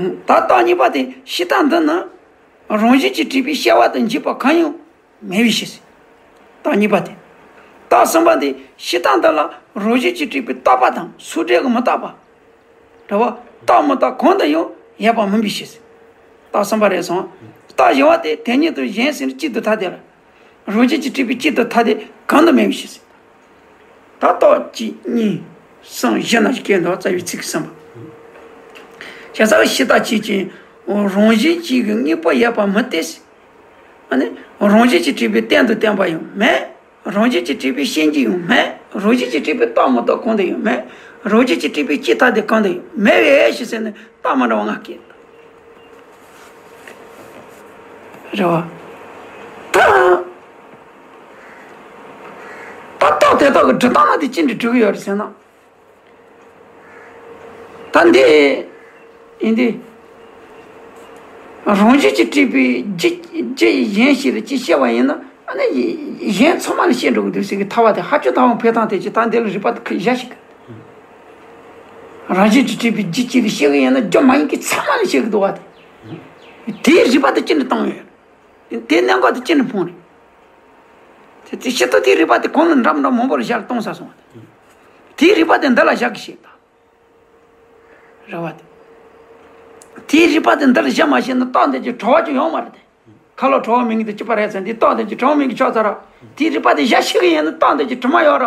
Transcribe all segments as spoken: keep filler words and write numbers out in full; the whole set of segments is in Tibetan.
ད་རྟགས་གཉིས་པ་དེ་ཕྱི་རྟགས་འདི་ནི་རང་བཞིན་གྱིས་གྲུབ་པའི་སྐྱེ་བ་དང་འཇིག་པ་གང་ཡང་མེད་པའི་ཕྱིར། རྟགས་གཉིས་པ་དེ། རྟགས་གསུམ་པ་དེ་ཕྱི་རྟགས་འདི་ལ་རང་བཞིན་གྱིས་གྲུབ་པའི་རྟག་པ་དང་ཚུལ་འབྲས་ཀྱི་མི་རྟག་པ། རེད་བ། རྟག་མི་རྟག་གང་དུ་ཡང་ཡོད་པ་མིན་པའི་ཕྱིར། རྟགས་གསུམ་པ་རེད་སོང་། རྟགས་བཞི་བ་དེ་དེ་ཉིད་དུ་གཞན་ཟེར་ནས་གཅིག་ཏུ་ཐ་དད་ལ། རང་བཞིན་གྱིས་གྲུབ་པའི་གཅིག་ཏུ་ཐ་དད་གང་དུ་མེད་པའི་ཕྱིར། ད་རྟགས་གཅིག་གཉིས་གསུམ་བཞི་ན་ཞིག་སྐྱེས་འདུག་རྩ་བའི་ཚིག་གསུམ་པ། བྱས་ཙང་ཕྱི་རྟགས་གཅིག་ཅན། རང་བཞིན་གཅིག་གི་དངོས་པོ་ཡོད་པ་མི་སྟེ། ཨ་ནི། རང་བཞིན་གྱིས་གྲུབ་པའི་རྟེན་དང་བརྟེན་པ་ཡང་མེད། རང་བཞིན་གྱིས་གྲུབ་པའི་ཤེས་འཇུག་ཡང་མེད། རང་བཞིན་གྱིས་གྲུབ་པའི་རྟག་མི་རྟག་གང་དུ་ཡང་མེད། རང་བཞིན་གྱིས་གྲུབ་པའི་གཅིག་ཐ་དད་གང་དུ་ཡང་མེད་པའི་ཕྱིར་ཟེར་ནས་རྟགས་མི་འདྲ་བ་ལྔ་སྐྱེས། རེད་བ། ད། ད་རྟགས་དེ་དག་གི་སྒྲུབ་སྟངས་ལ་དེ་ཅི་འདྲ་སྒྲུབ་ཀྱི་ཡོད་རེད་ཟེར་ན། ད་འདི། ཡིན་ཏེ། རང་བཞིན་གྱིས་གྲུབ་པའི་རྒྱུ་རྒྱུ་གཞན་ཞིག་ལ་ཅིག་སྐྱེ་བ་ཡིན་ན་ཨ་ནི་གཞན་ཚང་མ་ལ་སྐྱེ་འགྲོ་གི་འདུག་ཟེར་གི་ཐལ་བ་དེ་ཧ་ཅང་ཐལ་བ་འཕེན་སྟངས་དེ་ཅིག་ད་འདི་ལ་རིགས་པ་དེ་ཁོས་བཞག་ཤེས་གི། རང་བཞིན་གྱིས་གྲུབ་པའི་རྒྱུ་གཅིག་ལ་སྐྱེ་གི་ཡིན་ན་རྒྱུ་མ་ཡིན་གི་ཚང་མ་ལ་སྐྱེ་གི་འདུག་བ་དེ། དེའི་རིགས་པ་དེ་ཅི་འདྲ་བཏང་ཡོད། དེའི་གནད་འགག་དེ་ཅི་འདྲ་འཕངས་རེད། དེ་དེ་ཤེས་ཐུབ་དེའི་རིགས་པ་དེ་གོང་ལ་འདྲ་མི་འདྲ་མང་པོ་ལ་ཞར་གཏོང་ས་སོང་བ་དེ། དེའི་རིགས་པ་དེ་འདི་ལ་བཞག་གི་ཤེས་ད། རེད་བ་དེ། དེའི་རིགས་པ་དེ་འདི་ལ་བཞག་མ་ཤེས་ན་རྟགས་འདི་ཀྱི་གྲུབ་པ་ཅིག་ཡོང་མ་རེད་དེ། ཁ་ལོ་གྲུབ་པ་མིན་གྱི་དེ་གཅིག་པ་རེད་ཟེར་འདི་རྟགས་འདི་ཀྱི་གྲུབ་པ་མིན་གྱི་ཆགས་ཚར་ར། དེའི་རིགས་པ་དེ་བཞག་ཤེས་གི་ཡིན་ན་རྟགས་འདི་ཀྱི་གྲུབ་མ་ཡོད་ར།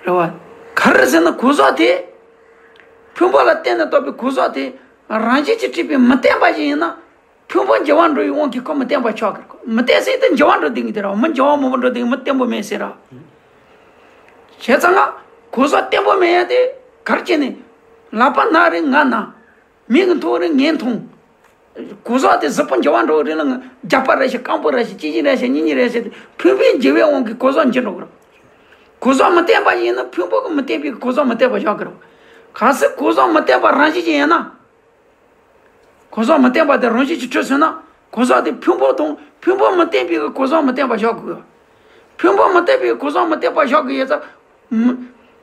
རེད་བ། ག་རེ་ཟེར་ན་གོ་ས་དེ། ཕུང་པོ་ལ་བརྟེན་ནས་བཏགས་པའི་གོ་ས་དེ། རང་བཞིན་གྱིས་གྲུབ་པའི་མི་བརྟན་པ་ཞིག་ཡིན་ན། ཕུང་པོ་འགྱུར་བ་འགྲོ་བའི་དབང་གིས་ཁོ་མི་བརྟན་པ་ཆགས་ཀྱི་རེད། མི་བརྟན་ཟེར་དེ་འགྱུར་བ་འགྲོ་བསྡད་ཀྱི་དེ་རེད། མི་འགྱུར་བ་མང་པོ་འགྲོ་བསྡད་ཀྱི་མི་བརྟན་པོ་མེད་ཟེར་ར། བྱས་ཙང་ང་གོ་ས་བརྟན་པོ་མེད་ཡ་དེ་ག་རེ་བྱས་ནས། ལག་པ་ན་རེ་ང་ན། མིག་གིས་མཐོང་རེ་ངས་མཐོང་། གོ་ས་དེ་གཟུགས་པོ་འགྱུར་བ་འགྲོ་གི་རེད་ལ་ང་རྒྱགས་པ་རེ་བྱས་རྐང་པ་རེ་བྱས་གཅིག་གཅིག་རེ་བྱས་གཉིས་གཉིས་རེ་བྱས་ཏེ་ཕུང་པོའི་འགྱུར་བའི་དབང་གིས་གོ་ས་འགྱུར་འགྲོ་གི་རེད། གོ་ས་མི་བརྟན་པ་ཡིན་ན་ཕུང་པོ་གིས་མི་བརྟན་པའི་གོ་ས་མི་བརྟན་པ་བཞག་གི་རེད། གལ་སྲིད་གོ་ས་མི་བརྟན་པ་རང་བཞིན་གྱིས་ཡིན་ན། གོ་ས་མི་བརྟན་པ་དེ་རང་བཞིན་གྱིས་གྲུབ་སོང་ན། གོ་ས་དེ་ཕུང་པོ་དང་ཕུང་པོ་མི་བརྟན་པའི་གོ་ས་མི་བརྟན་པ་བཞག་དགོས། ཕུང་པོ་མི་བརྟན་པའི་གོ་ས་མི་བརྟན་པ་བཞག་དགོས་ཡོད་ཙང་། མི།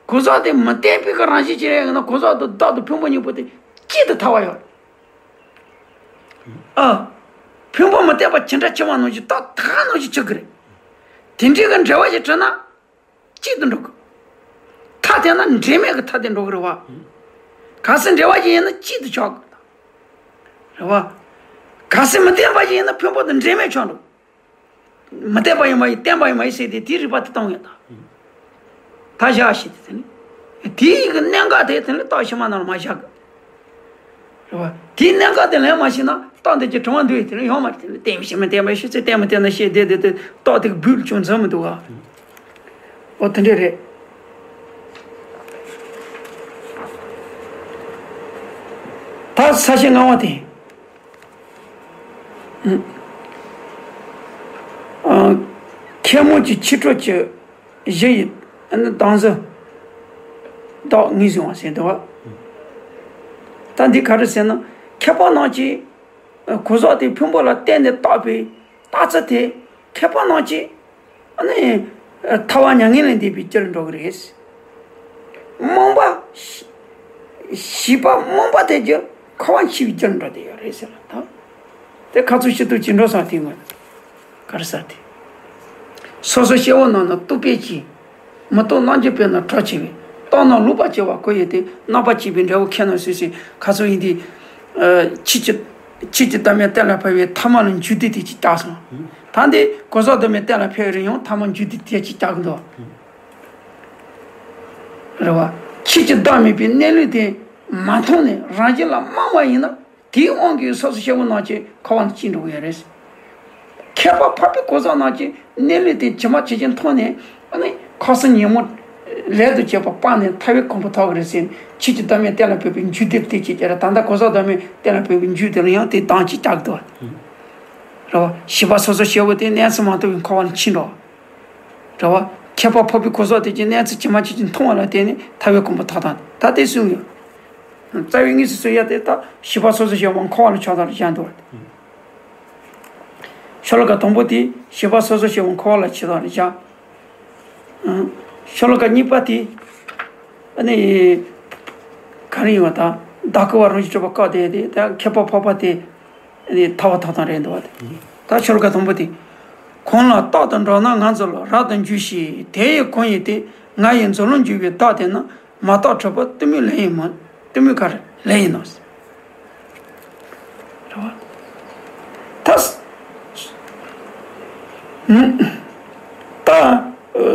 གོ་ས་དེ་མི་བརྟན་པའི་གི་རང་བཞིན་གྱིས་རེད་ཡིན་ན་གོ་ས་དང་བདག་དང་ཕུང་པོ་གཉིས་པོ་དེ་གཅིག་ཏུ་ཐལ་བ་ཡོད། ཨ། ཕུང་པོ་མི་བརྟན་པ་ཇི་འདྲ་ཆགས་པ་ནང་བཞིན་བདག་དེ་ག་ནང་བཞིན་ཆགས་ཀྱི་རེད། དེ་འདྲའི་གི་འབྲེལ་བ་ཞིག་གྲུབ་ན། གཅིག་ཏུ་འགྲོ་གི། ཐ་དད་ན་འབྲེལ་མེད་ཀྱི་ཐ་དད་འགྲོ་གི་རེད་བ། གལ་སྲིད་འབྲེལ་བ་ཞིག་ཡིན་ན་གཅིག་ཏུ་ཆགས་དགོས། རེད་བ། གལ་སྲིད་མི་བརྟན་པ་ཞིག་ཡིན་ན་ཕུང་པོ་དེ་འབྲེལ་མེད་ཆགས་འགྲོ། མི་བརྟན་པ་ཡིན་པ་ཡིན་བརྟན་པ་ཡིན་པ་ཡིན་ཟེར་ཏེ་དེའི་རིགས་པ་དེ་གཏོང་ཡོད་ད། ད་བཞག་ཞེས་ཏེ་དེ་ནི། དེའི་གི་གནད་འགག་དེ་དེ་ནི་རྟགས་ཕྱི་མ་ནང་ལ་མ་བཞག་གི། རེད་བ། དེའི་གནད་འགག་དེ་ལེན་མ་ཤེས་ན་རྟགས་འདི་ཀྱི་དྲི་བ་འདུག་དེ་ལ་ཡོང་མ་རེད། དེ་ལ་བརྟན་པའི་ཕྱིར་མི་བརྟན་པའི་ཕྱིར་ཚེ་བརྟན་མི་བརྟན་ན་ཤེས་བདེ་བདེ་དེ་རྟགས་དེ་གི་སྦུག་ལ་ཅུང་འཛུལ་མི་འདུག་ག། ཨོ་དེ་འདྲས་རེད། ད་ས་བཅད་ལྔ་བ་དེ། ཨ། མཁས་མང་གི་ཕྱི་དྲོ་གི་གཞི་ཡི་ཨ་ནི་དང་གཟུགས་བདག་ངོས་བཟུང་བ་ཟེར་འདུག་བ། ད་འདི་ག་རེ་ཟེར་ན་མཁས་པ་རྣམས་ཀྱིས་གོ་ས་དེ་ཕུང་པོ་ལ་བརྟེན་ནས་བཏགས་པའི་རྟགས་ཚུལ་དེ་མཁས་པ་རྣམས་ཀྱིས་ཨ་ནི་ཐལ་བ་མྱ་ངན་ལས་འདས་པའི་རྒྱུར་འགྲོ་གི་རེད། རྨོངས་པ། བྱིས་པ་རྨོངས་པ་དེ་རྒྱུ་འཁོར་བར་འཆི་བའི་རྒྱུར་འགྲོ་བསྡད་ཡོད་རེད་ཟེར་ལ་ད། དེ་ཁ་ཚུར་ཤི་དུས་ཀྱི་འགྲོ་སོང་དེ་ངོ་། ག་རེ་ཟེར་དེ། སོ་སོ་སྐྱེ་བོ་རྣམས་ནི་རྟོག་པས་སྐྱེས། མི་རྟོག་རྣམ་འགྱུར་པས་ན་གྲགས་ཆེ་བས། རྟོག་རྣམས་ལོག་པར་སྐྱེ་བ་ཁོ་ཡི་སྟེ། རྣམ་པར་སྐྱེས་པའི་འབྲས་བུ་ཁྱེད་རྣམས་སུ་ཟིན། ཁ་ཚུར་ཡིན་དེ། ཆོས་ཀྱི། ཆོས་ཀྱི་བདག་མེད་གཏན་ལ་ཕབ་པའི་ཐ་མ་ལ་མཇུག་སྡུད་དེ་ཅིག་བཏགས་སོང་། ད་འདི་གོ་ས་བདག་མེད་གཏན་ལ་ཕབ་རེད་ཡང་ཐ་མ་མཇུག་སྡུད་དེ་ཅིག་བཏགས་ཀྱི་འདུག་རེད་བ། ཆོས་ཀྱི་བདག་མེད་པའི་གནས་ལུགས་དེ་མ་མཐོང་ནས་རང་བཞིན་ལ་རྨོངས་པ་ཡིན་ན་དེའི་དབང་གིས་སོ་སོ་སྐྱེ་བོ་རྣམས་ཀྱི་འཁོར་བ་ལ་སྐྱེས་འགྲོ་གི་ཡོད་རེད། མཁས་པ་འཕགས་པའི་གོ་ས་རྣམས་ཀྱིས་གནས་ལུགས་དེ་ཇི་མ་ཇི་བཞིན་མཐོང་ནས་ཨ་ནི་ཁ་སང་ཉིན་མོ་ལས་དང་བཅས་པ་སྤངས་ནས་ཐར་པའི་གོ་འཕང་ཐོབ་ཀྱི་རེད་ཟེར་ནས་ཆོས་ཀྱི་བདག་མེད་གཏན་ལ་ཕབ་པའི་མཇུག་སྡུད་དེ་ཅིག་བྱས་རེད། ད་ལྟ་གོ་ས་བདག་མེད་གཏན་ལ་ཕབ་པའི་མཇུག་དེ་ལ་ཡང་དེ་དང་ཅིག་བཏགས་འདུག་བ། རེད་བ། བྱིས་པ་སོ་སོ་སྐྱེ་བོ་དེ་གནས་ཚུལ་མ་མཐོང་བའི་འཁོར་བ་ལ་ཕྱིན་འགྲོ། རེད་བ། མཁས་པ་འཕགས་པའི་གོ་ས་དེ་ཀྱི་གནས་ཚུལ་ཇི་མ་ཇི་བཞིན་མཐོང་བ་ལ་བརྟེན་ནས་ཐར་པའི་གོ་འཕང་ཐོབ་སྟངས་ད་དེ་གསུངས་ཡོད། རྩ་བའི་དངོས་སུ་གསུང་ཡ་དེ་ད་བྱིས་པ་སོ་སོ་སྐྱེ་བོ་འཁོར་བ་ལ་ཆགས་སྡང་ལ་བཞག་འདུག་བ། ཤོ་ལོ་ཀ་དང་པོ་དེ་བྱིས་པ་སོ་སོ་སྐྱེ་བོ་འཁོར་བ་ལ་ཆགས་སྡང་ལ་བཞག་ཨང་། ཤོ་ལོ་ཀ་གཉིས་པ་དེ། ཨ་ནི། ག་རེ་ཡིན་པ་དང་ བདག་གི་བ་རང་བཞིན་གྲུབ་པ་བཀག་སྟེ་དེ་ད་ཁྱད་པར་འཕགས་པ་དེ་ཐར་པ་ཐོབ་སྟངས་རེད་འདུག་བ་དེ། ད་ཤོ་ལོ་ཀ་དང་པོ་དེ། གང་ལ་རྟག་ཏུ་འགྲོ་ན་ང་ཚོ་ལ་རབ་ཏུ་འཇུག་ཤིག་དེ་ཡི་གང་ཡིན་ཏེ། ང་ཡི་མཛོད་ལུང་འཇུག་པའི་བདག་དེ་ནི། མ་རྟག་གྲུབ་པ་གཏི་མུག་ལས་ཡིན་མོད། གཏི་མུག་ག་རེ་ལས་ཡིན་ནོ། རེད་བ། ད་ད་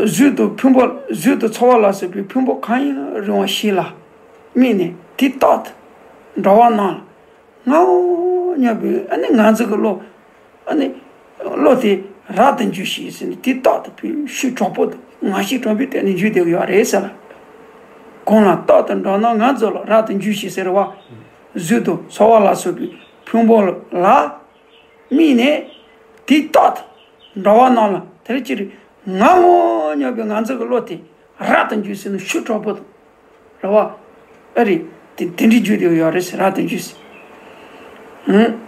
གཟུགས་དང་ཕུང་པོ་གཟུགས་དང་ཚོར་བ་ལ་སོགས་པའི་ཕུང་པོ་གང་ཡང་རུང་བ་ཞིག་ལ་དམིགས་ནས་དེ་རྟག་ཏུ་འགྲོ་བ་རྣམས་ལ་ངའོ་སྙམ་པའི་ཨ་ནི་ང་ཚོ་གི་བློ། ཨ་ནི་བློ་དེ་རབ་ཏུ་འཇུག་ཤིག་ཟེར་ནས་དེ་རྟག་ཏུ་ཕུལ་ཤུགས་དྲག་པོ་དང་ངར་ཤུགས་དྲག་པོའི་སྟེང་ནས་འཇུག་བསྡད་ཀྱི་ཡོད་རེད་ཟེར་ལ། གང་ལ་རྟག་ཏུ་འགྲོ་ན་ང་ཚོ་ལ་རབ་ཏུ་འཇུག་ཤིག་ཟེར་བ། གཟུགས་དང་ཚོར་བ་ལ་སོགས་པའི་ཕུང་པོ་ལ་དམིགས་ནས་དེ་རྟག་ཏུ་འགྲོ་བ་རྣམས་ལ་དེར་ཅིར་ངའོ་སྙམ་པའི་ང་ཚོ་གི་བློ་དེ་རབ་ཏུ་འཇུག་ཟེར་ནས་ཤུགས་དྲག་པོ་དང་། རེད་བ། ཨ་རེད། དེ་དེ་འདྲའི་རྒྱུ་དེ་ཡོད་རེད་ཟེར། རབ་ཏུ་འཇུག་ཟེར། ཨང་།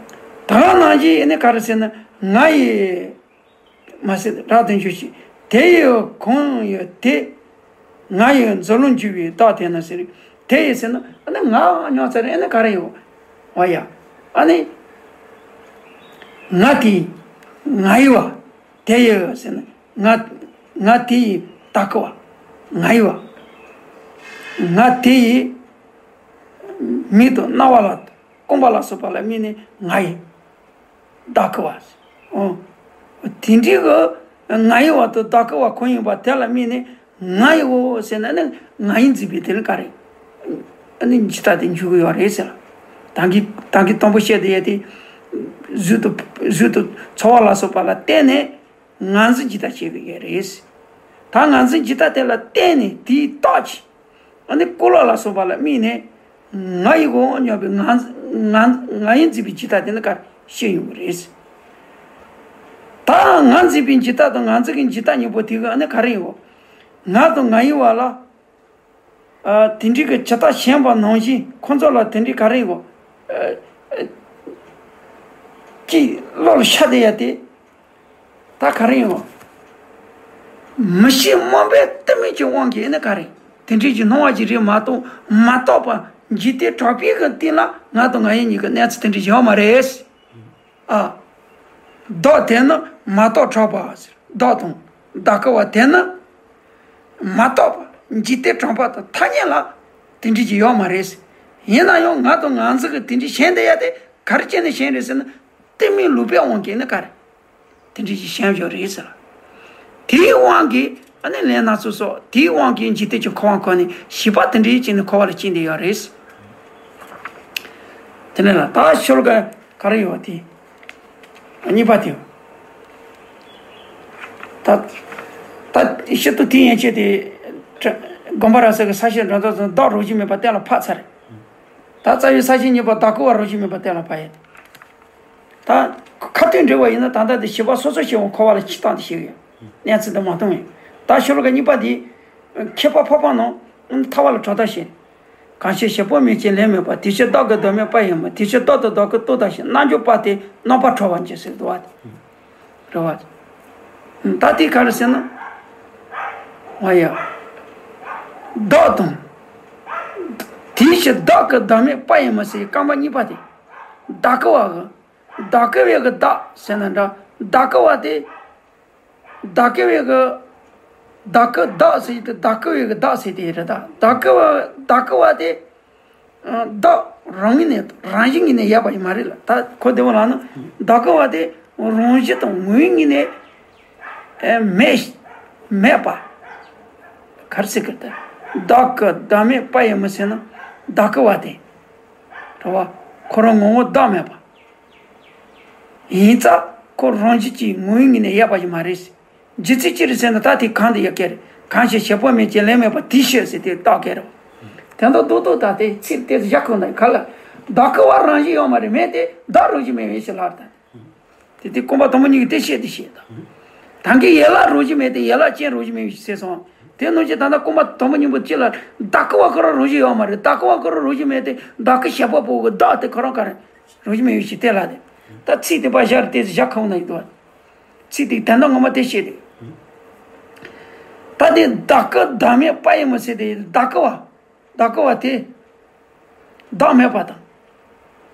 ད་ག་ནང་བཞིན་ཨ་ནི་ག་རེ་ཟེར་ན་ང་ཡི། མ་ཟད་རབ་ཏུ་འཇུག་ཤིག་དེ་ཡི་གང་ཡོད་དེ། ང་ཡི་མཛོད་ལུང་འཇུག་པའི་བདག་དེ་ན་ཟེར། དེ་ཡི་ཟེར་ན་ཨ་ནི་ང་སྙམ་ཚར་ཨ་ནི་ག་རེ་ཡོད། འོ་ཡ། ཨ་ནི། ང་དེ་ང་ཡི་བ། དེ་ཡི་ཟེར་ན། ང་ང་དེ་ཡི་བདག་གི་བ། ང་ཡི་བ། ང་དེ་ཡི་མིག་དང་རྣ་བ་ལ་རྐང་པ་ལ་སོགས་པ་ལ་དམིགས་ནས་ང་ཡི་བདག་གི་བ། ཨོ། དེ་འདྲའི་གི་ང་ཡི་བ་དང་བདག་གི་བ་གང་ཡིན་པ་དེ་ལ་དམིགས་ནས་ང་ཡི་བོ་ཟེར་ན་ནི་ང་ཡི་འཛིན་པའི་དེ་ནི་ག་རེ། ཨ་ནི་འཇིག་ལྟ་དེ་འཇུག་གི་ཡོད་རེད་ཟེར། ད་གིན་ད་གིན་དང་པོ་བཤད་དེ་ཡ་དེ། གཟུགས་དང་གཟུགས་དང་ཚོར་བ་ལ་སོགས་པ་ལ་བརྟེན་ནས། ངར་འཛིན་འཇིག་ལྟ་བྱེད་ཀྱི་ཡོད་རེད། ད་ངར་འཛིན་འཇིག་ལྟ་དེ་ལ་བརྟེན་ནས་དེའི་རྟགས་ཀྱིས། ཨ་ནི་ཀུན་སློང་ལ་སོགས་པ་ལ་དམིགས་ནས། ང་ཡི་གོ་སྙམ་པའི་ང་ང་ང་ཡི་འཛིན་པའི་འཇིག་ལྟ་དེ་ནི་ག་ཤེས་ཡོང་གི་རེད། ད་ངར་འཛིན་པའི་འཇིག་ལྟ་དང་ངར་འཛིན་གྱི་འཇིག་ལྟ་གཉིས་པོ་དེ་གི་ཨ་ནི་ག་རེ་ཡོད། ང་དང་ང་ཡི་བ་ལ། ཨ། དེ་འདྲའི་གི་ཇི་ལྟར་ཞེན་པ་ནང་བཞིན་ཁོ་ཚོ་ལ་དེ་འདྲའི་ག་རེ་ཡོད། ཨ། ཨ། ཅིག་བློ་ལ་ཤར་བསྡད་ཡ་དེ། ད་ག་རེ་ཡོད། མི་ཤེས་རྨོངས་པའི་གཏི་མུག་གི་དབང་གིས་ནི་ག་རེ། དེ་འདྲའི་གི་སྣང་བ་ཅིག་རེད་མ་གཏོགས་མ་རྟོགས་པ་འཇིག་རྟེན་གྲགས་པའི་གི་སྟེང་ལ་ང་དང་ང་ཡི་གཉིས་ཀྱི་གནས་ཚུལ་དེ་འདྲའི་ཡོད་མ་རེད། ཨ། བདག་དེ་ནི་མ་རྟོགས་གྲགས་པ་ཟེར། བདག་དང་བདག་གི་བ་དེ་ནི་མ་རྟོགས་པ་འཇིག་རྟེན་གྲགས་པ་དང་ཐ་སྙད་ལ་དེ་འདྲའི་ཅིག་ཡོད་མ་རེད་ཟེར། ཡིན་ན་ཡང་ང་དང་ང་ཚོ་གི་དེ་འདྲའི་ཞེན་བསྡད་ཡ་དེ་ག་རེ་བྱས་ནས་ཞེན་རེད་ཟེར་ན། གཏི་མུག་ལུག་པའི་དབང་གིས་ནི་ག་རེ། དེ་འདྲའི་ཅིག་ཞེན་བཞག་རེད་ཟེར། དེའི་དབང་གིས་ཨ་ནི་ལས་སྣ་ཚོགས་སོགས་དེའི་དབང་གིས་འཇིག་རྟེན་གྱི་འཁོར་བ་འཁོར་ནས་བྱིས་པ་དེ་འདྲའི་ཅིག་ནི་འཁོར་བ་ལ་སྐྱེས་བསྡད་ཡོད་རེད་ཟེར། དེ་ནས་ལ་ད་ཤོ་ལོ་ཀ་ག་རེ་ཡོད་དེ། གཉིས་པ་དེ། ད་ད་ཤི་དུ་དེ་ཡན་ཆད་དེ། དགོན་པ་ར་ས་གི་ས་གཞི་འགྲོ་ཚོགས་ཚོ་བདག་རང་བཞིན་མེད་པ་གཏན་ལ་ཕབ་ཚར། ད་རྩ་བའི་ས་གཞི་གཉིས་པ་བདག་གི་བ་རང་བཞིན་མེད་པ་གཏན་ལ་ཕབ་ཡ། ད་ཁ་ཏོན་འབྲི་བ་ཡིན་ན་ད་ལྟ་དེ་བྱིས་པ་སོ་སོ་ཞིག་འཁོར་བ་ལ་ཁྱི་བཏང་དེ་ཤི་གི་ཡོད། གནས་ཚུལ་དེ་མ་གཏོང་ཡིན། ད་ཤོ་ལོ་ཀ་གཉིས་པ་དེ། ཁྱད་པར་འཕགས་པ་རྣམས་ཐར་པ་ལ་གྲགས་སྟངས་ཤེས། གང་ཕྱིར་བྱེད་པོ་མེད་ཅིང་ལས་མེད་པ། དེ་ཕྱིར་བདག་གི་བདག་མེད་པ་ཡིན་མོད། དེ་ཕྱིར་རྟག་ཏུ་བདག་གི་རྟག་ལྟ་ཞིང་། རྣལ་འབྱོར་པ་དེས་རྣམ་པར་གྲོལ་བར་འགྱུར་ཟེར་འདུག་བ། རེད་བ། ད་དེ་ག་རེ་ཟེར་ན། འོ་ཡ། བདག་དང་། དེའི་ཕྱིར་བདག་གི་བདག་མེད་པ་ཡིན་མོད་ཟེར་རྐང་པ་གཉིས་པ་དེ། བདག་གི་བ་གི། བདག་གི་བའི་གི་བདག་ཟེར་ན་འདྲ། བདག་གི་བ་དེ། བདག་གི་བའི་གི། བདག་གི་བདག་ཟེར་དེ་བདག་གི་བའི་གི་བདག་ཟེར་དེ་རེད་ད། བདག་གི་བ་བདག་གི་བ་དེ། བདག་རང་ངོས་ནས་རང་བཞིན་ངོས་ནས་ཡོད་པ་ཡིན་མ་རེད་ལ། ད་གོ་བདེ་བོ་ལ་ན། བདག་གི་བ་དེ་རང་བཞིན་དང་ངོས་ངོས་ནས་མེད། མེད་པ། ག་རེ་ཟེར་གི་ད། བདག་གི་བདག་མེད་པ་ཡིན་མོད་ཟེར་ན། བདག་གི་བ་དེ། རེད་བ། ཁོ་རང་ངོ་བོ་བདག་མེད་པ། ཡིན་ཙང་ཁོ་རང་བཞིན་གྱིས་ངོས་ངོས་ནས་ཡོད་པ་ཞིག་མ་རེད། རྗེ་ཚིག་ཅི་རེད་ཟེར་ན་ད་དེ་གང་དུ་ཡོད་ཀྱི་རེད། གང་ཕྱིར་བྱེད་པོ་མེད་ཅིང་ལས་མེད་པ་དེའི་ཕྱིར་ཟེར་དེ་རྟགས་ཀྱི་རེད། དེ་འདྲ་རྡོག་རྡོག་ད་དེ་ཚིག་དེ་བཞག་ཁོ་ན་ག་ལ། བདག་གི་བ་རང་བཞིན་ཡོད་མ་རེད། མེད་དེ་བདག་རང་བཞིན་མེད་པའི་ཕྱིར་ལ་ད། དེ་དེ་རྐང་པ་དང་པོ་གཉིས་ཀྱི་དེ་བཤད་དེ་བཤད་ད། ད་གིན་ཡན་ལག་རང་བཞིན་མེད་དེ་ཡན་ལག་ཅན་རང་བཞིན་མེད་པའི་ཕྱིར་ཟེར་སོང་། དེ་ནང་བཞིན་ད་ལྟ་རྐང་པ་དང་པོ་གཉིས་པོ་གཅིག་ལ་བདག་གི་བ་ཁོ་རང་རང་བཞིན་ཡོད་མ་རེད། བདག་གི་བ་ཁོ་རང་རང་བཞིན་མེད་དེ་བདག་གི་བྱེད་པ་པོ་གི་བདག་དེ་ཁོ་རང་ག་རེ། རང་བཞིན་མེད་པའི་ཕྱིར་དེ་ལ་དེ། ད་ཚིག་དེ་པ་ཞར་དེ་བཞག་ཁོ་ན་ཡིན་དོ། ཚིག་དེ་དོན་དག་ངོ་མ་དེ་བཤད་དེ། ད་དེ་བདག་གི་བདག་མེད་པ་ཡིན་མོད་ཟེར་དེ་བདག་གི་བ། བདག་གི་བ་དེ། བདག་མེད་པ་དང་།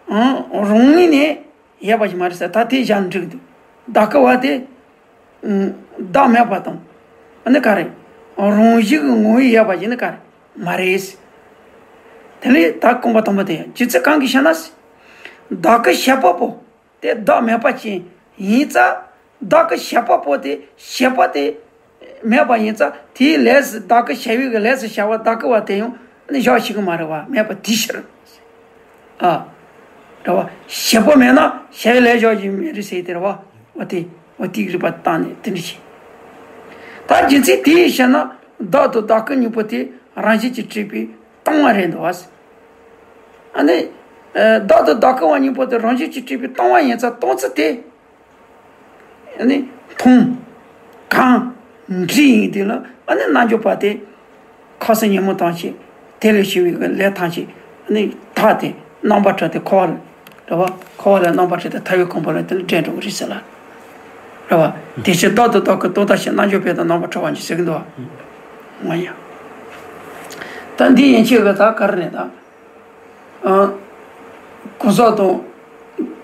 ཨང་། རང་ངོས་ནས་ཡོད་པ་ཞིག་མ་རེད་ཟེར། ད་དེ་བཞག་ན་འགྲིག་འདུག་བདག་གི་བ་དེ། ཨང་། བདག་མེད་པ་དང་། ཨ་ནི་ག་རེ། རང་བཞིན་གྱི་ངོ་བོ་ཡོད་པ་ཞིག་ནི་ག་རེ་མ་རེད། དེ་ལས་ད་རྐང་པ་དང་པོ་དེ་ཡང་རྒྱུ་མཚན་གང་གིས་ཤེ་ན། བདག་གི་བྱེད་པ་པོ་དེ་བདག་མེད་པ་ཅན་ཡིན་ཙང་། བདག་གི་བྱེད་པ་པོ་དེ་བྱེད་པ་དེ་མེད་པ་ཡིན་ཙང་། དེའི་ལས་སུ་བདག་གི་བྱ་བའི་གི་ལས་སུ་བྱ་བ་བདག་གི་བ་དེ་ཡང་ནི་བཞག་ཤེས་གི་མ་རེད་བ། མེད་པ་དེའི་ཕྱིར། ཨ། རེད་བ། བྱེད་པ་མེད་ན་བྱ་བའི་ལས་བཞག་ཤེས་མེད་རེད་ཟེར་དེ་རེད་བ། འོ་དེ། འོ་དེའི་རིགས་པ་བཏང་ནས་དེ་འདྲ་བྱས། ད་རྒྱུ་མཚན་དེ་ཡིས་ཤེ་ན། བདག་དང་བདག་གི་གཉིས་པོ་དེ་རང་བཞིན་གྱིས་གྲུབ་པའི་སྟོང་པ་རེད་འདུག་བ། ཨ་ནི། ཨ། བདག་དང་བདག་གི་བ་གཉིས་པོ་དེ་རང་བཞིན་གྱིས་གྲུབ་པའི་སྟོང་པ་ཡིན་ཙང་སྟོང་ཚུལ་དེ། ཨ་ནི། མཐོང་། གང་། འདྲིས་ཡིན་དུས་ལ། ཨ་ནི་རྣལ་འབྱོར་པ་དེ། ཁ་ཟས་ཉོན་མོངས་ཐམས་ཅད། དེ་ལས་བྱུང་བའི་གི་ལས་ཐམས་ཅད། ཨ་ནི་དག་སྟེ་རྣམ་པར་གྲོལ་ཏེ་འཁོར་བ་ལ། རེད་བ། འཁོར་བ་ལས་རྣམ་པར་གྲོལ་ཏེ་ཐར་པའི་གོ་འཕང་ལ་དེ་ལ་འདྲེན་འགྲོ་གི་རེད་ཟེར་ལ། རེད་བ། དེ་ཕྱིར་བདག་དང་བདག་གི་སྟོང་དག་ཕྱིར། རྣལ་འབྱོར་པས་དང་རྣམ་པར་གྲོལ་བར་འགྱུར་ཟེར་གི་འདུག་བ། ང་ཡ། ད་འདི་ཡན་ཆད་གི་ད་ག་རེ་རེད་ད། ཨ། གང་ཟག་དང་།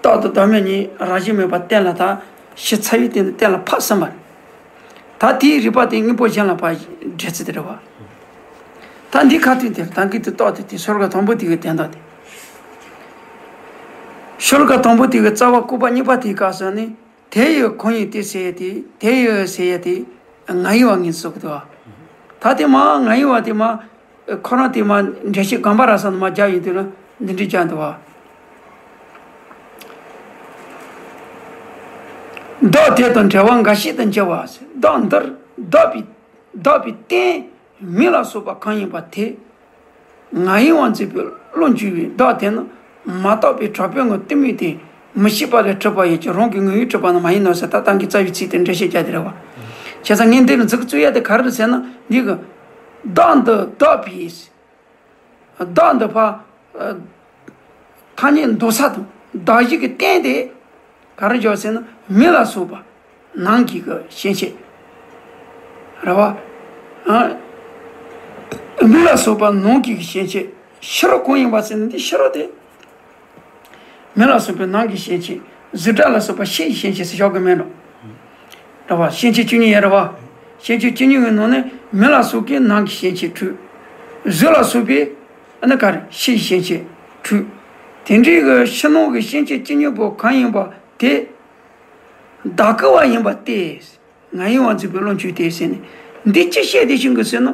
བདག་དང་བདག་མེད་གཉིས་རང་བཞིན་མེད་པར་གཏན་ལ་ད། ཕྱི་ཚ་བའི་སྟེང་དུ་གཏན་ལ་ཕབ་ཟིན་པ་རེད། ད་དེའི་རིགས་པ་དེ་དངོས་པོ་གཞན་ལ་ཕར་འགྲེལ་ཚུལ་དེ་རེད་བ། ད་འདི་ཁ་ཐུག་དེར་ད་གིན་དུ་རྟོགས་ཏེ་དེ་སོར་ག་དང་པོ་དེ་གི་དོན་དག་དེ། སོར་ག་དང་པོ་དེ་གི་རྩ་བ་བཀོད་པ་གཉིས་པ་དེའི་སྐབས་སུ་ནི། དེ་ཡི་གང་ཡིན་དེ་ཟེར་ཡ་དེ། དེ་ཡི་ཟེར་ཡ་དེ་ང་ཡི་བ་ངོས་འཛིན་བྱེད་ཀྱི་འདུག་བ། ད་དེ་མ་ང་ཡི་བ་དེ་མ། ཁོ་རང་དེ་མ་འགྲེལ་བཤད་སྒོམ་པ་ར་ས་ནས་མ་རྒྱག་ཡོང་དུས་ལ་འདི་འདྲ་རྒྱག་འདུག་བ། བདག་དེ་དང་བྲལ་བ་འགའ་ཞིག་ཏུ་འགྱུར་བ། བདག་འདིར་བདག་པའི། བདག་པའི་རྟེན་མིག་ལ་སོགས་པ་གང་ཡིན་པ་དེ། ང་ཡི་བ་འཛིན་པའི་བློ་འགྱུ་བའི་བདག་དེ་ནི། མ་རྟོགས་པའི་གྲགས་པའི་ངང་གཏི་མུག་དེ། མི་ཤེས་པ་ལས་གྲུབ་པ་ཡིན་གྱི། རང་གི་ངོ་བོས་གྲུབ་པ་ནི་མ་ཡིན་ནོ་ཟེར། ད་ལྟ་གི་རྩ་བའི་ཚིག་དེ་འགྲེལ་བཤད་རྒྱག་དེ་རེད་བ། བྱས་ཙང་ངས་འདི་ལ་མཛུབ་གུ་བཙུགས་ཡ་དེ་ག་རེ་རེད་ཟེར་ན། འདི་གི་བདག་འདི་བདག་པའི། བདག་འདི་ཕ། ཐ་སྙད་འདོགས་ས་དང་བདག་གཞན་གྱི་རྟེན་དེ་ག་རེ་འཇོག་ཟེར་ན། མིག་ལ་སོགས་པ་ནང་གི་གི་སྐྱེ་མཆེད་རེད་བ། ཨ། མིག་ལ་སོགས་པ་ནང་གི་གི་སྐྱེ་མཆེད། ཕྱི་རོལ་གང་ཡིན་པ་ཟེར་ན། འདི་ཕྱི་རོལ་དེ། མིག་ལ་སོགས་པའི་ནང་གི་སྐྱེ་མཆེད། གཟུགས་སྒྲ་ལ་སོགས་པ་ཕྱི་ཡི་སྐྱེ་མཆེད་ཟེར་བཞག་གི་མེད་འགྲོ། རེད་བ། སྐྱེ་མཆེད་བཅུ་གཉིས་ཡོད་རེད་བ། སྐྱེ་མཆེད་བཅུ་གཉིས་ཀྱི་ནང་ནས་མིག་ལ་སོགས་ཀྱི་ནང་གི་སྐྱེ་མཆེད་དྲུག། གཟུགས་ལ་སོགས་པའི་ཨ་ནི་ག་རེ། ཕྱི་ཡི་སྐྱེ་མཆེད་དྲུག། དེ་འདྲའི་གི་ཕྱི་ནང་གི་སྐྱེ་མཆེད་བཅུ་གཉིས་པོ་གང་ཡིན་པ་དེ། བདག་གི་བ་ཡིན་པ་སྟེ། ང་ཡི་བ་འཛིན་པའི་བློ་འགྱུ་སྟེ་ཟེར་ནས། འདི་ཅི་བཤད་དེ་ཤིང་གི་ཟེར་ན།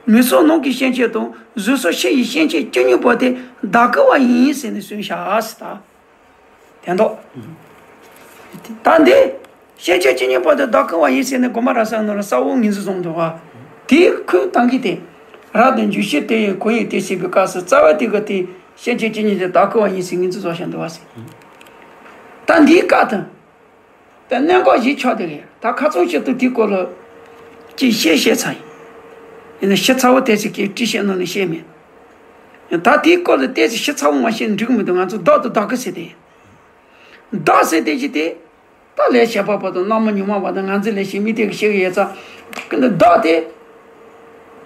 མིག་སོགས་ནང་གི་སྐྱེ་མཆེད་དང་། གཟུགས་སོགས་ཕྱི་ཡི་སྐྱེ་མཆེད་བཅུ་གཉིས་པོ་དེ་བདག་གི་བ་ཡིན་ཟེར་ནས་གསུངས་བཞག་ཟེར་ད། དེ་འདོག་ད་འདི་སྐྱེ་མཆེད་བཅུ་གཉིས་པོ་དེ་བདག་གི་བ་ཡིན་ཟེར་ནས་སྒོམ་པ་ར་ས་ནང་ལ་གསལ་བོ་ངོས་འཛིན་བཟུང་འདུག་བ། དེའི་ཁུངས་བཏང་གི་དེ། རབ་ཏུ་འཇུག་ཕྱིར་དེ་ཡི་གང་ཡིན་དེ་ཟེར་བའི་སྐབས་སུ་རྩ་བ་དེ་གི་དེ་སྐྱེ་མཆེད་བཅུ་གཉིས་དེ་བདག་གི་བ་ཡིན་ཟེར་ངོས་འཛིན་བཟོ་བཞག་འདུག་བ་ཟེར། ད་འདིའི་སྐབས་དུ། ད་གནད་འགག་ཞིག་ཆགས་བསྡད་ཀྱི་ཡོད། ད་ཁ་ཚོན་ཞིག་ཏུ་དེའི་སྐོར་ལ་ཅིག་བཤད་བཤད་ཚར་ཡིན། ཡིན་ན་ཞིབ་ཚགས་པོ་ཏོག་ཙམ་གྱིས་བྲིས་བཤད་གནང་ནས་བཤད་མེད། ད་དེའི་སྐོར་ལ་ཏོག་ཙམ་ཞིབ་ཚགས་པོ་མ་བཤད་ན་འགྲིག་གི་མི་འདུག་ང་ཚོ་བདག་དང་བདག་གི་ཟེར་དེ་ཡིན། བདག་ཟེར་དེ་ཅི་སྟེ། ད་ལས་བྱེད་པ་པོ་དང་རྣམ་སྨིན་ཉོན་མོངས་པ་དང་ངར་འཛིན་ལས་བྱེད་མི་དེ་གི་བཤད་ཀྱི་ཡོད་ཙང་། བདག་དེ།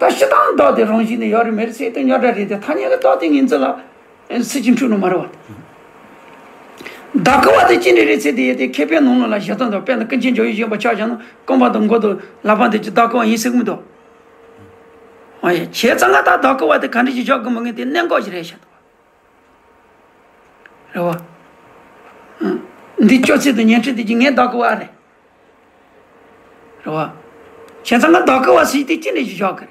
ད་སྤྱིར་བཏང་བདག་དེ་རང་བཞིན་ནས་ཡོད་རེད་མེད་རེད་ཟེར་དེ་རྙོག་དྲ་རེད་དེ། ཐ་སྙད་ཀྱི་བདག་དེ་ངོས་འཛིན་ལ། སྲིད་ཀྱི་འཁྲུལ་ནོ་མ་རེད་བ། བདག་གི་བ་དེ་ཅི་འདྲ་རེད་ཟེར་དེ་ཡོད་དེ། མཁས་པའི་ནང་ལ་ཞེ་སྡང་དང་། དཔེར་ན་ཀུན་མཁྱེན་ཇོ་བོས་བཞེངས་པ་ཆ་བཞག་ན། རྐང་པ་དང་མགོ་དང་ལག་པ་འདི་ཅི་བདག་གི་བ་ཡིན་ཟེར་གི་མི་འདུག་ཨ་ཡ། བྱས་ཙང་ང་ད་བདག་གི་བ་དེ་ག་འདྲ་ཞིག་བཞག་གི་མི་ངེས་དེ་གནད་འགག་ཞིག་རེད་ཤག་རེད་བ། ཨང་། འདི་སྤྱོད་ཚུལ་དང་ཉན་ཁྲི་དེ་ཅི་ངའི་བདག་གི་བ་རེད། རེད་བ། བྱས་ཙང་ང་བདག་གི་བ་ཟེར་དེ་ཅི་འདྲ་ཞིག་བཞག་གི་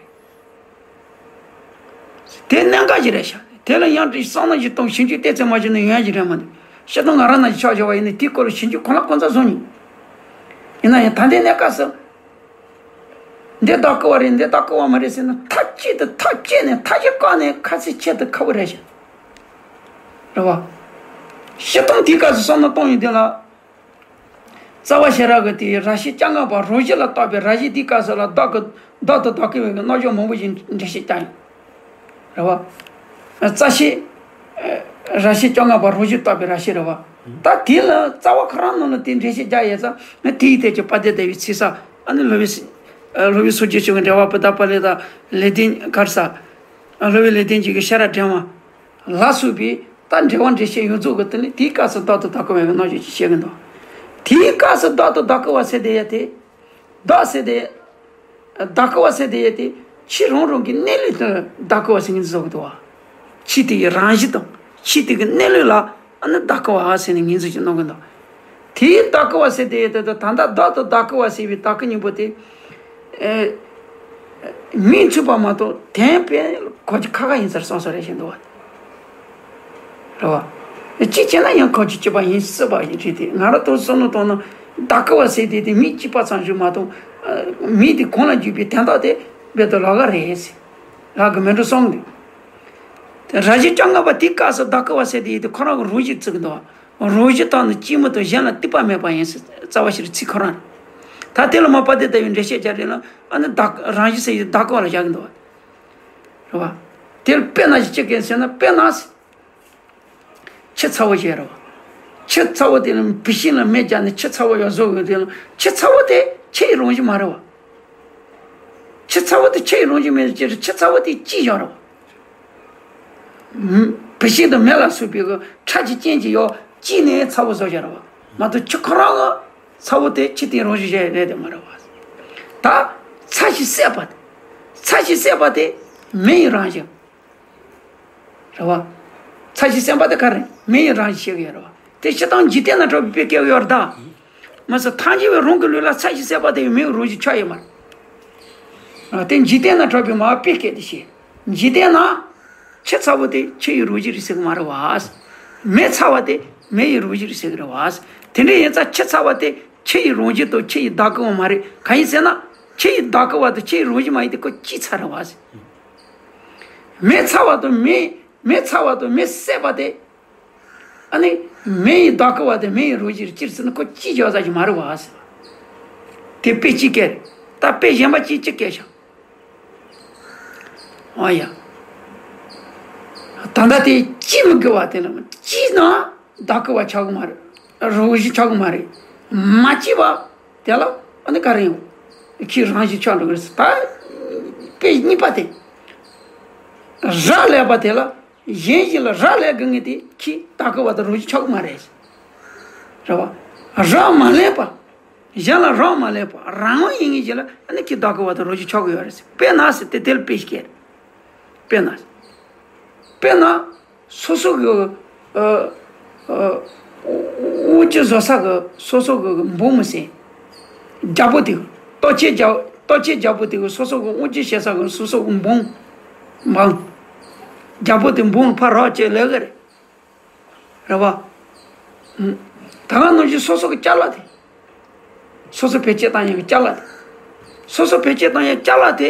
རེད། དེ་གནད་འགག་ཅིག་རེད་ཤག་དེ་ལ་ཡང་བསམ་བློ་ཞིག་གཏོང་། ཞིབ་འཇུག་ཏོག་ཙམ་མ་བྱས་ན་ཡོང་ཡ་ཞིག་རེད་མ་འདུག་སྤྱིར་བཏང་ང་རང་ནང་བཞིན་ཆ་བཞག་པ་ཡིན་ན་དེའི་སྐོར་ལ་ཞིབ་འཇུག་གང་ལ་གང་འཚམ་བཟོ་མྱོང་། ཡིན་ན་ཡང་ད་ལྟའི་གནས་སྐབས་སུ། འདི་བདག་གི་བ་རེད། འདི་བདག་གི་བ་མ་རེད་ཟེར་ན། མཐའ་གཅིག་ཏུ་མཐའ་གཅིག་ནས་མཐའ་གཅིག་བཀག་ནས་ཁ་ཚིག་ཆེད་དུ་ཁ་བོ་རེད་ཤག་རེད་བ། སྤྱིར་བཏང་དེའི་སྐབས་སུ་བསམ་བློ་གཏོང་ཡོང་དུས་ལ། རྩ་བ་ཤེས་རབ་ཀྱི་དེའི་རབ་བྱེད་བཅོ་ལྔ་པ་རང་བཞིན་ལ་བརྟགས་པའི་རབ་བྱེད་དེའི་སྐབས་སུ་ལ་བདག་གི། བདག་དང་བདག་གི་བའི་གི་རྣམ་གཞག་མང་པོ་ཞིག་འགྲེལ་བཤད་བསྐྱངས་ཡོད། རེད་བ། རྩ་ཤེས། རབ་བྱེད་བཅོ་ལྔ་པ་རང་བཞིན་བརྟགས་པའི་རབ་བྱེད་རེད་བ། ད་དེ་ལ་རྩ་བ་ཁོ་རང་ནང་ལ་དེ་འགྲེལ་བཤད་རྒྱག་ཡས་ཙང་། དེའི་ཐད་ཀྱི་དཔལ་ལྡན་ཟླ་བའི་ཚིག་གསར། ཨ་ནི་སློབ་དཔོན། སློབ་དཔོན་སངས་རྒྱས་ཆོས་ཀྱི་འགྲེལ་པ་པོ་ཏ་པ་ལི་ཏ་ལེགས་ལྡན་གར་ས། སློབ་དཔོན་ལེགས་ལྡན་འབྱེད་ཀྱི་ཤེས་རབ་སྒྲོན་མ། ལ་སོགས་པའི་ད་འབྲེལ་བ་འགྲེལ་བཤད་ཡོངས་རྫོགས་ཀྱི་དེ་ནི་དེའི་སྐབས་སུ་བདག་ཏུ་བདག་གོ་བའི་རྣམ་གཞག་ཅིག་བཤད་ཀྱི་འདུག་དེའི་སྐབས་སུ་བདག་ཏུ་བདག་གོ་བ་ཟེར་དེ་ཡ་དེ། བདག་ཟེར་དེ། བདག་གོ་བ་ཟེར་དེ་ཡ་དེ། ཕྱི་རང་རང་གི་གནས་ལུགས་དེ་བདག་གོ་བ་ཟེར་ངོས་འཛིན་བཟོ་གི་འདུག་བ། ཕྱི་དེ་ཡི་རང་བཞིན་དང་ཕྱི་དེ་གི་གནས་ལུགས་ལ་ཨ་ནི་བདག་གོ་བ་ཟེར་ནས་ངོས་འཛིན་ཅིག་གནང་གི་འདུག་དེའི་བདག་གོ་བ་ཟེར་དེ་ཡ་དེ་ད་ལྟ་བདག་ཏུ་བདག་གོ་བ་ཟེར་བའི་བདག་གི་སྙིང་པོ་དེ། ཨེ། མིག་མཚུངས་པ་མ་གཏོགས་དོན་དཔེ་གོ་རྒྱུ་ཁག་ཁག་ཡིན་ས་རེད་བསམ་ས་རེད་བཞིན་འདུག་བ། རེད་བ། གཅིག་བྱས་ན་ཡང་ཁོ་ཆོས་གཅིག་པ་ཡིན་སྲིད་པ་ཡིན་རེད་དེ། ང་རང་ཚོ་བསམ་བློ་བཏང་ན་བདག་གི་བ་ཟེར་དེ་དེ་མིག་གཅིག་པ་ཙམ་ཞིག་མ་གཏོགས། མིག་དེ་གང་ལ་འཇུག་པའི་དོན་དག་དེ་རྦད་དེ་ལོགས་ཀ་རེད་ཟེར། ལོགས་ཀ་མིན་འགྲོ་བསམ་གི་འདུག་དེ་རང་བཞིན་བཅོ་ལྔ་པ་དེའི་སྐབས་སུ་བདག་གི་བ་ཟེར་དེ་དེ་ཁོ་རང་གི་རང་བཞིན་བརྩི་གི་འདུག་བ། རང་བཞིན་དང་ནི་གཅིག་མ་གཏོགས་གཞན་ལ་ལྟོས་པ་མེད་པ་ཡིན་ཟེར་རྩ་བ་ཤེས་རིག་ཚིག་ཁོ་རང་རེད། ད་དེ་ལ་མ་པ་དེ་ལྟ་བུའི་འགྲེལ་བཤད་རྒྱག་རེད་ལ་ཨ་ནི་བདག་རང་བཞིན་ཟེར་ཡི་བདག་གི་བ་ལ་བཞག་གི་འདུག་བ། རེད་བ། དེར་དཔེར་ན་ཞིག་ཅི་སྐད་ཟེར་ན་དཔེར་ན། ཆུ་ཚ་བོ་ཞིག་རེད་བ། ཆུ་ཚ་བོ་དེ་ལ་བུད་ཤིང་ལ་མེ་བརྒྱབ་ནས་ཆུ་ཚ་བོ་ཡོད་བཟོ་དགོས་དེ་ལ་ཆུ་ཚ་བོ་དེ་ཆུ་ཡི་རང་བཞིན་མ་རེད་བ། ཆུ་ཚ་བོ་དེ་ཆུ་ཡི་རང་བཞིན་མེད་ཅེས་ཆུ་ཚ་བོ་དེ་སྐྱེས་བཞག་རེད་བ། བུད་ཤིང་དང་མེ་ལ་སོགས་པའི་ཁྲག་གི་རྐྱེན་གྱིས་ཡོ་སྐྱེས་ནས་ཚ་བོ་བཟོ་བཞག་རེད་བ། མ་གཏོགས་ཆུ་ཁོ་རང་གི་ཚ་བོ་དེ་ཆུ་དེའི་རང་བཞིན་ཞིག་རེད་དེ་མ་རེད་བ། ད་ཚ་ཞིང་བསྲེགས་པ་དེ། ཚ་ཞིང་བསྲེགས་པ་དེ་མེ་ཡི་རང་བཞིན། རེད་བ། ཚ་ཞིང་བསྲེགས་པ་དེ་ག་རེ་མེ་ཡི་རང་བཞིན་བཤད་ཀྱི་ཡོད་རེད་བ། དེ་སྤྱིར་བཏང་འཇིག་རྟེན་ན་གྲགས་པའི་དཔེ་སྐྱེལ་གྱི་ཡོད་རེད་ད། མ་ཟད་ཐམས་ཅད་པའི་རང་གི་ལུགས་ལ་ཚ་ཞིང་བསྲེགས་པ་དེ་ཡང་མེ་ཡི་རང་བཞིན་ཆགས་ཡོད་མ་རེད། དེ་འཇིག་རྟེན་ན་གྲགས་པའི་མ་དཔེ་སྐྱེལ་དེ་བཤད། འཇིག་རྟེན་ན། ཆུ་ཚ་བོ་དེ་ཆུ་ཡི་རང་བཞིན་རེད་ཟེར་གི་མ་རེད་བ། མེ་ཚ་བ་དེ་མེ་ཡི་རང་བཞིན་རེད་ཟེར་གི་རེད་བ། དེ་འདྲ་ཡིན་ཙང་ཆུ་ཚ་བ་དེ་ཆུ་ཡི་རང་བཞིན་དང་ཆུ་ཡི་བདག་གི་བ་མ་རེད། གང་ཡིན་ཟེར་ན། ཆུ་ཡི་བདག་གི་བ་དང་ཆུ་ཡི་རང་བཞིན་མ་ཡིན་དེ་ཁོ་སྐྱེས་ཚར་རེད་བ། མེ་ཚ་བ་དང་མེ། མེ་ཚ་བ་དང་མེ་བསྲེགས་པ་དེ། ཨ་ནི། མེ་ཡི་བདག་གི་བ་དེ་མེ་ཡི་རང་བཞིན་རེད་སྤྱིར་ཟེར་ན་ཁོ་སྐྱེས་བཞག་ས་ཞིག་མ་རེད་བ་ཟེར། དེ་དཔེ་གཅིག་སྐྱེལ་རེད། ད་དཔེ་གཞན་པ་གཅིག་གཅིག་སྐྱེལ་ཤག་ཨ་ཡ། ད་ལྟ་དེ་སྐྱེ་མི་དགོས་པ་དེ་ལ་སྐྱེས་ན་བདག་གི་བ་ཆགས་གི་མ་རེད། རང་བཞིན་ཆགས་གི་མ་རེད། མ་སྐྱེས་པ་དེ་ལ་ཨ་ནི་ག་རེ་ཡོང་། ཁྱི་རང་བཞིན་ཆགས་འགྲོ་གི་རེད་ཟེར། ད་དཔེ་གཉིས་པ་དེ། རག་ལས་པ་དེ་ལ། གཞན་ཞིག་ལ་རག་ལས་དགོས་ངེས་དེ་ཁྱི་བདག་གི་བ་དང་རང་བཞིན་ཆགས་ཀྱི་མ་རེད། རེད་བ། རག་མ་ལས་པ། གཞན་ལ་རག་མ་ལས་པ་རང་དབང་ཡིན་ངེས་ཞིག་ལ་ཨ་ནི་ཁྱི་བདག་གི་བ་དང་རང་བཞིན་ཆགས་ཀྱི་ཡོད་རེད། དཔེར་ན་ཟེར་དེ་དེ་ལ་དཔེ་ཞིག་སྐྱེལ། དཔེར་ན། དཔེར་ན། སོ་སོ་གི་ཨ་ཨ་དབང་ཆ་བཟོ་ས་གི་སོ་སོ་གི་འབངས་མི་སྲིད། རྒྱལ་པོ་དེ་གི་ལྟོ་ཆས་རྒྱལ་ལྟོ་ཆས་རྒྱལ་པོ་དེ་གི་སོ་སོ་གི་དབང་ཆ་བྱེད་ས་གི་སོ་སོ་གི་འབངས། འབངས། རྒྱལ་པོ་དེ་འབངས་ལ་ཕར་རག་བྱས་ལས་ཀ་རེད། རེད་བ། ད་ག་ནང་བཞིན་སོ་སོ་གི་ཅ་ལག་དེ། སོ་སོ་བེད་སྤྱོད་བཏང་ཡག་གི་ཅ་ལག་དེ། སོ་སོ་བེད་སྤྱོད་བཏང་ཡག་ཅ་ལག་དེ།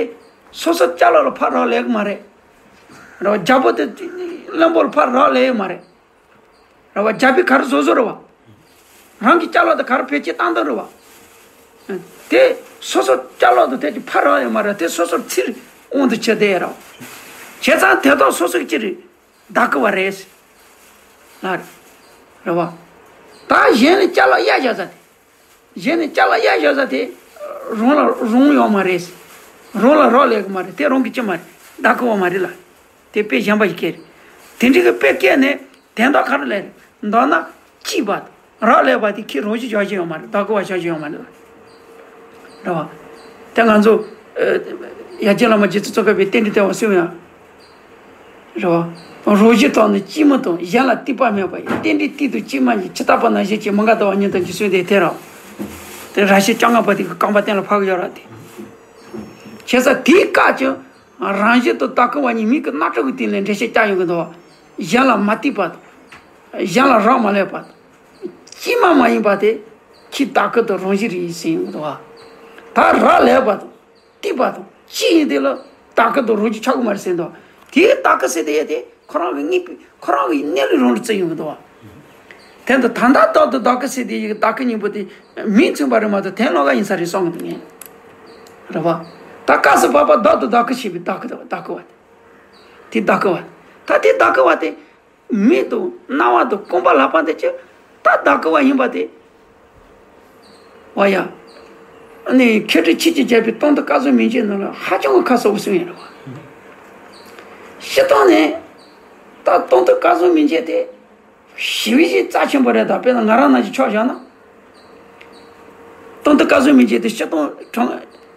སོ་སོ་ཅ་ལག་ལ་ཕར་རག་ལས་ཀྱི་མ་རེད། རེད་བ། རྒྱལ་པོ་དེ་བློན་པོ་ལ་ཕར་རག་ལས་ཡོད་མ་རེད། རེད་བ། རྒྱལ་པོས་ག་རེ་བཟོ་བཟོ་རེད་བ། རང་གི་ཅ་ལག་དེ་ག་རེ་བེད་སྤྱོད་བཏང་བཏང་རེད་བ། དེ་སོ་སོ་ཅ་ལག་དེ་དེ་ཅིག་ཕར་རག་ཡོད་མ་རེད། དེ་སོ་སོར་ཚུར་དབང་དུ་བྱས་བསྡད་ཡོད་རེད་བ། བྱས་ཙང་དེ་དག་སོ་སོ་གི་ཅི་རེད། བདག་གི་བ་རེད། ལ་རེད་བ། ད་གཞན་ལ་ཅ་ལག་གཡར་བཞག་ས་དེ། གཞན་ལ་ཅ་ལག་གཡར་བཞག་ས་དེ། རང་ལ་རང་ཡོད་མ་རེད། རང་ལ་རག་ལས་ཀྱི་མ་རེད། དེ་རང་གི་ཅི་མ་རེད། བདག་གི་བ་མ་རེད་ལ། དེ་དཔེ་གཞན་པ་ཞིག་སྐྱེལ་རེད། དེ་འདྲ་གི་དཔེ་སྐྱེལ་ནས་དོན་དག་ག་རེ་ལས་རེད། མདོར་ན་སྐྱེས་པ་དང་རག་ལས་པ་དེ་ཁྱེད་རང་བཞིན་བཞག་རྒྱུ་ཡོད་མ་རེད། བདག་གི་བ་བཞག་རྒྱུ་ཡོད་མ་རེད་ལ། རེད་བ། དེ་ང་ཚོ་ཡ་རྒྱལ་བླ་མ་རྗེ་བཙུན་ཙོང་ཁ་པའི་རྟེན་འབྲེལ་བསྟན་པ་གསུངས་ཡ། རེད་བ། རང་བཞིན་དང་ནི་སྐྱེས་མི་དང་གཞན་ལ་ལྟོས་པ་མེད་པ་ཡི། རྟེན་འབྲེལ་གཏིང་དུ་སྐྱེས་མ་ཡིན། ཇི་ལྟ་བ་ན་གཞན་གྱིས། མི་འགལ་ལྟ་བ་ཉིད་དང་འགྱུར་གསུངས་ཏེ་དེ་རེད་བ། དེ་ར་ཤི་བཅོ་ལྔ་པ་དེ་གི་རྐང་པ་སྟེང་ལ་ཕབ་ཀྱི་ཡོད་ར་དེ། བྱས་ཙང་དེའི་སྐབས་ཀྱི་རང་བཞིན་དང་བདག་གི་བ་གཉིས་མིང་གི་རྣམ་གྲངས་ཀྱི་སྟེང་ལ་འགྲེལ་བཤད་བརྒྱབ་ཡོང་གི་འདུག་བ། གཞན་ལ་མ་ལྟོས་པ་དང་། གཞན་ལ་རག་མ་ལས་པ་དང་། སྐྱེས་མ་མ་ཡིན་པ་དེ་ཁྱེད་བདག་གི་དང་རང་བཞིན་རེད་ཟེར་ཡོང་གི་འདུག་བ། ད་རག་ལས་པ་དང་། ལྟོས་པ་དང་ཅི་ཡིན་དེ་ལ་བདག་གི་དང་རང་བཞིན་ཆགས་ཀྱི་མ་རེད་ཟེར་འདུག་དེའི་བདག་གི་ཟེར་དེ་ཡ་དེ་ཁོ་རང་གི་དངོས་པོ་ཁོ་རང་གི་གནས་ལུགས་རང་ལ་བརྩི་ཡོང་གི་འདུག་བ། དེ་འདི་ད་ལྟ་བདག་ཏུ་བདག་གི་ཟེར་དེ་ཡི་བདག་གི་སྙིང་པོ་དེ་མིང་མཚུངས་པ་རེད་མ་གཏོགས་དོན་ལོགས་ཀ་ཡིན་ས་རེད་བསམ་གི་འདུག་ངས། རེད་བ། ད་སྐབས་སུ་བབ་པ་བདག་ཏུ་བདག་གི་ཞེས་པའི་བདག་གི་བདག་གི་བ་དེ། དེ་བདག་གི་བ། ད་དེ་བདག་གི་བ་དེ། མིག་དང་རྣ་བ་དང་རྐང་པ་ལག་པ་འདི་ཅི་ད་བདག་གི་བ་ཡིན་པ་དེ། བ་ཡ། ཨ་ནི་མཁས་གྲུབ་ཆོས་ཀྱི་རྒྱལ་པོའི་སྟོང་ཐུན་སྐལ་བཟང་མིང་ཅན་ནང་ལ་ཧ་ཅང་གི་ཁ་གསལ་པོ་གསུངས་ཡོད་རེད་བ། སྤྱིར་བཏང་ནས། ད་ ད་སྟོང་ཐུན་སྐལ་བཟང་མི་མཇལ་དེ་ཞེ་པོ་ཞིག་རྩ་ཆེན་པོ་རེད། ད་དཔེར་ན་ང་རང་ནང་བཞིན་ཆ་བཞག་ན། སྟོང་ཐུན་སྐལ་བཟང་མི་མཇལ་དེ་སྤྱིར་བཏང་དྲང་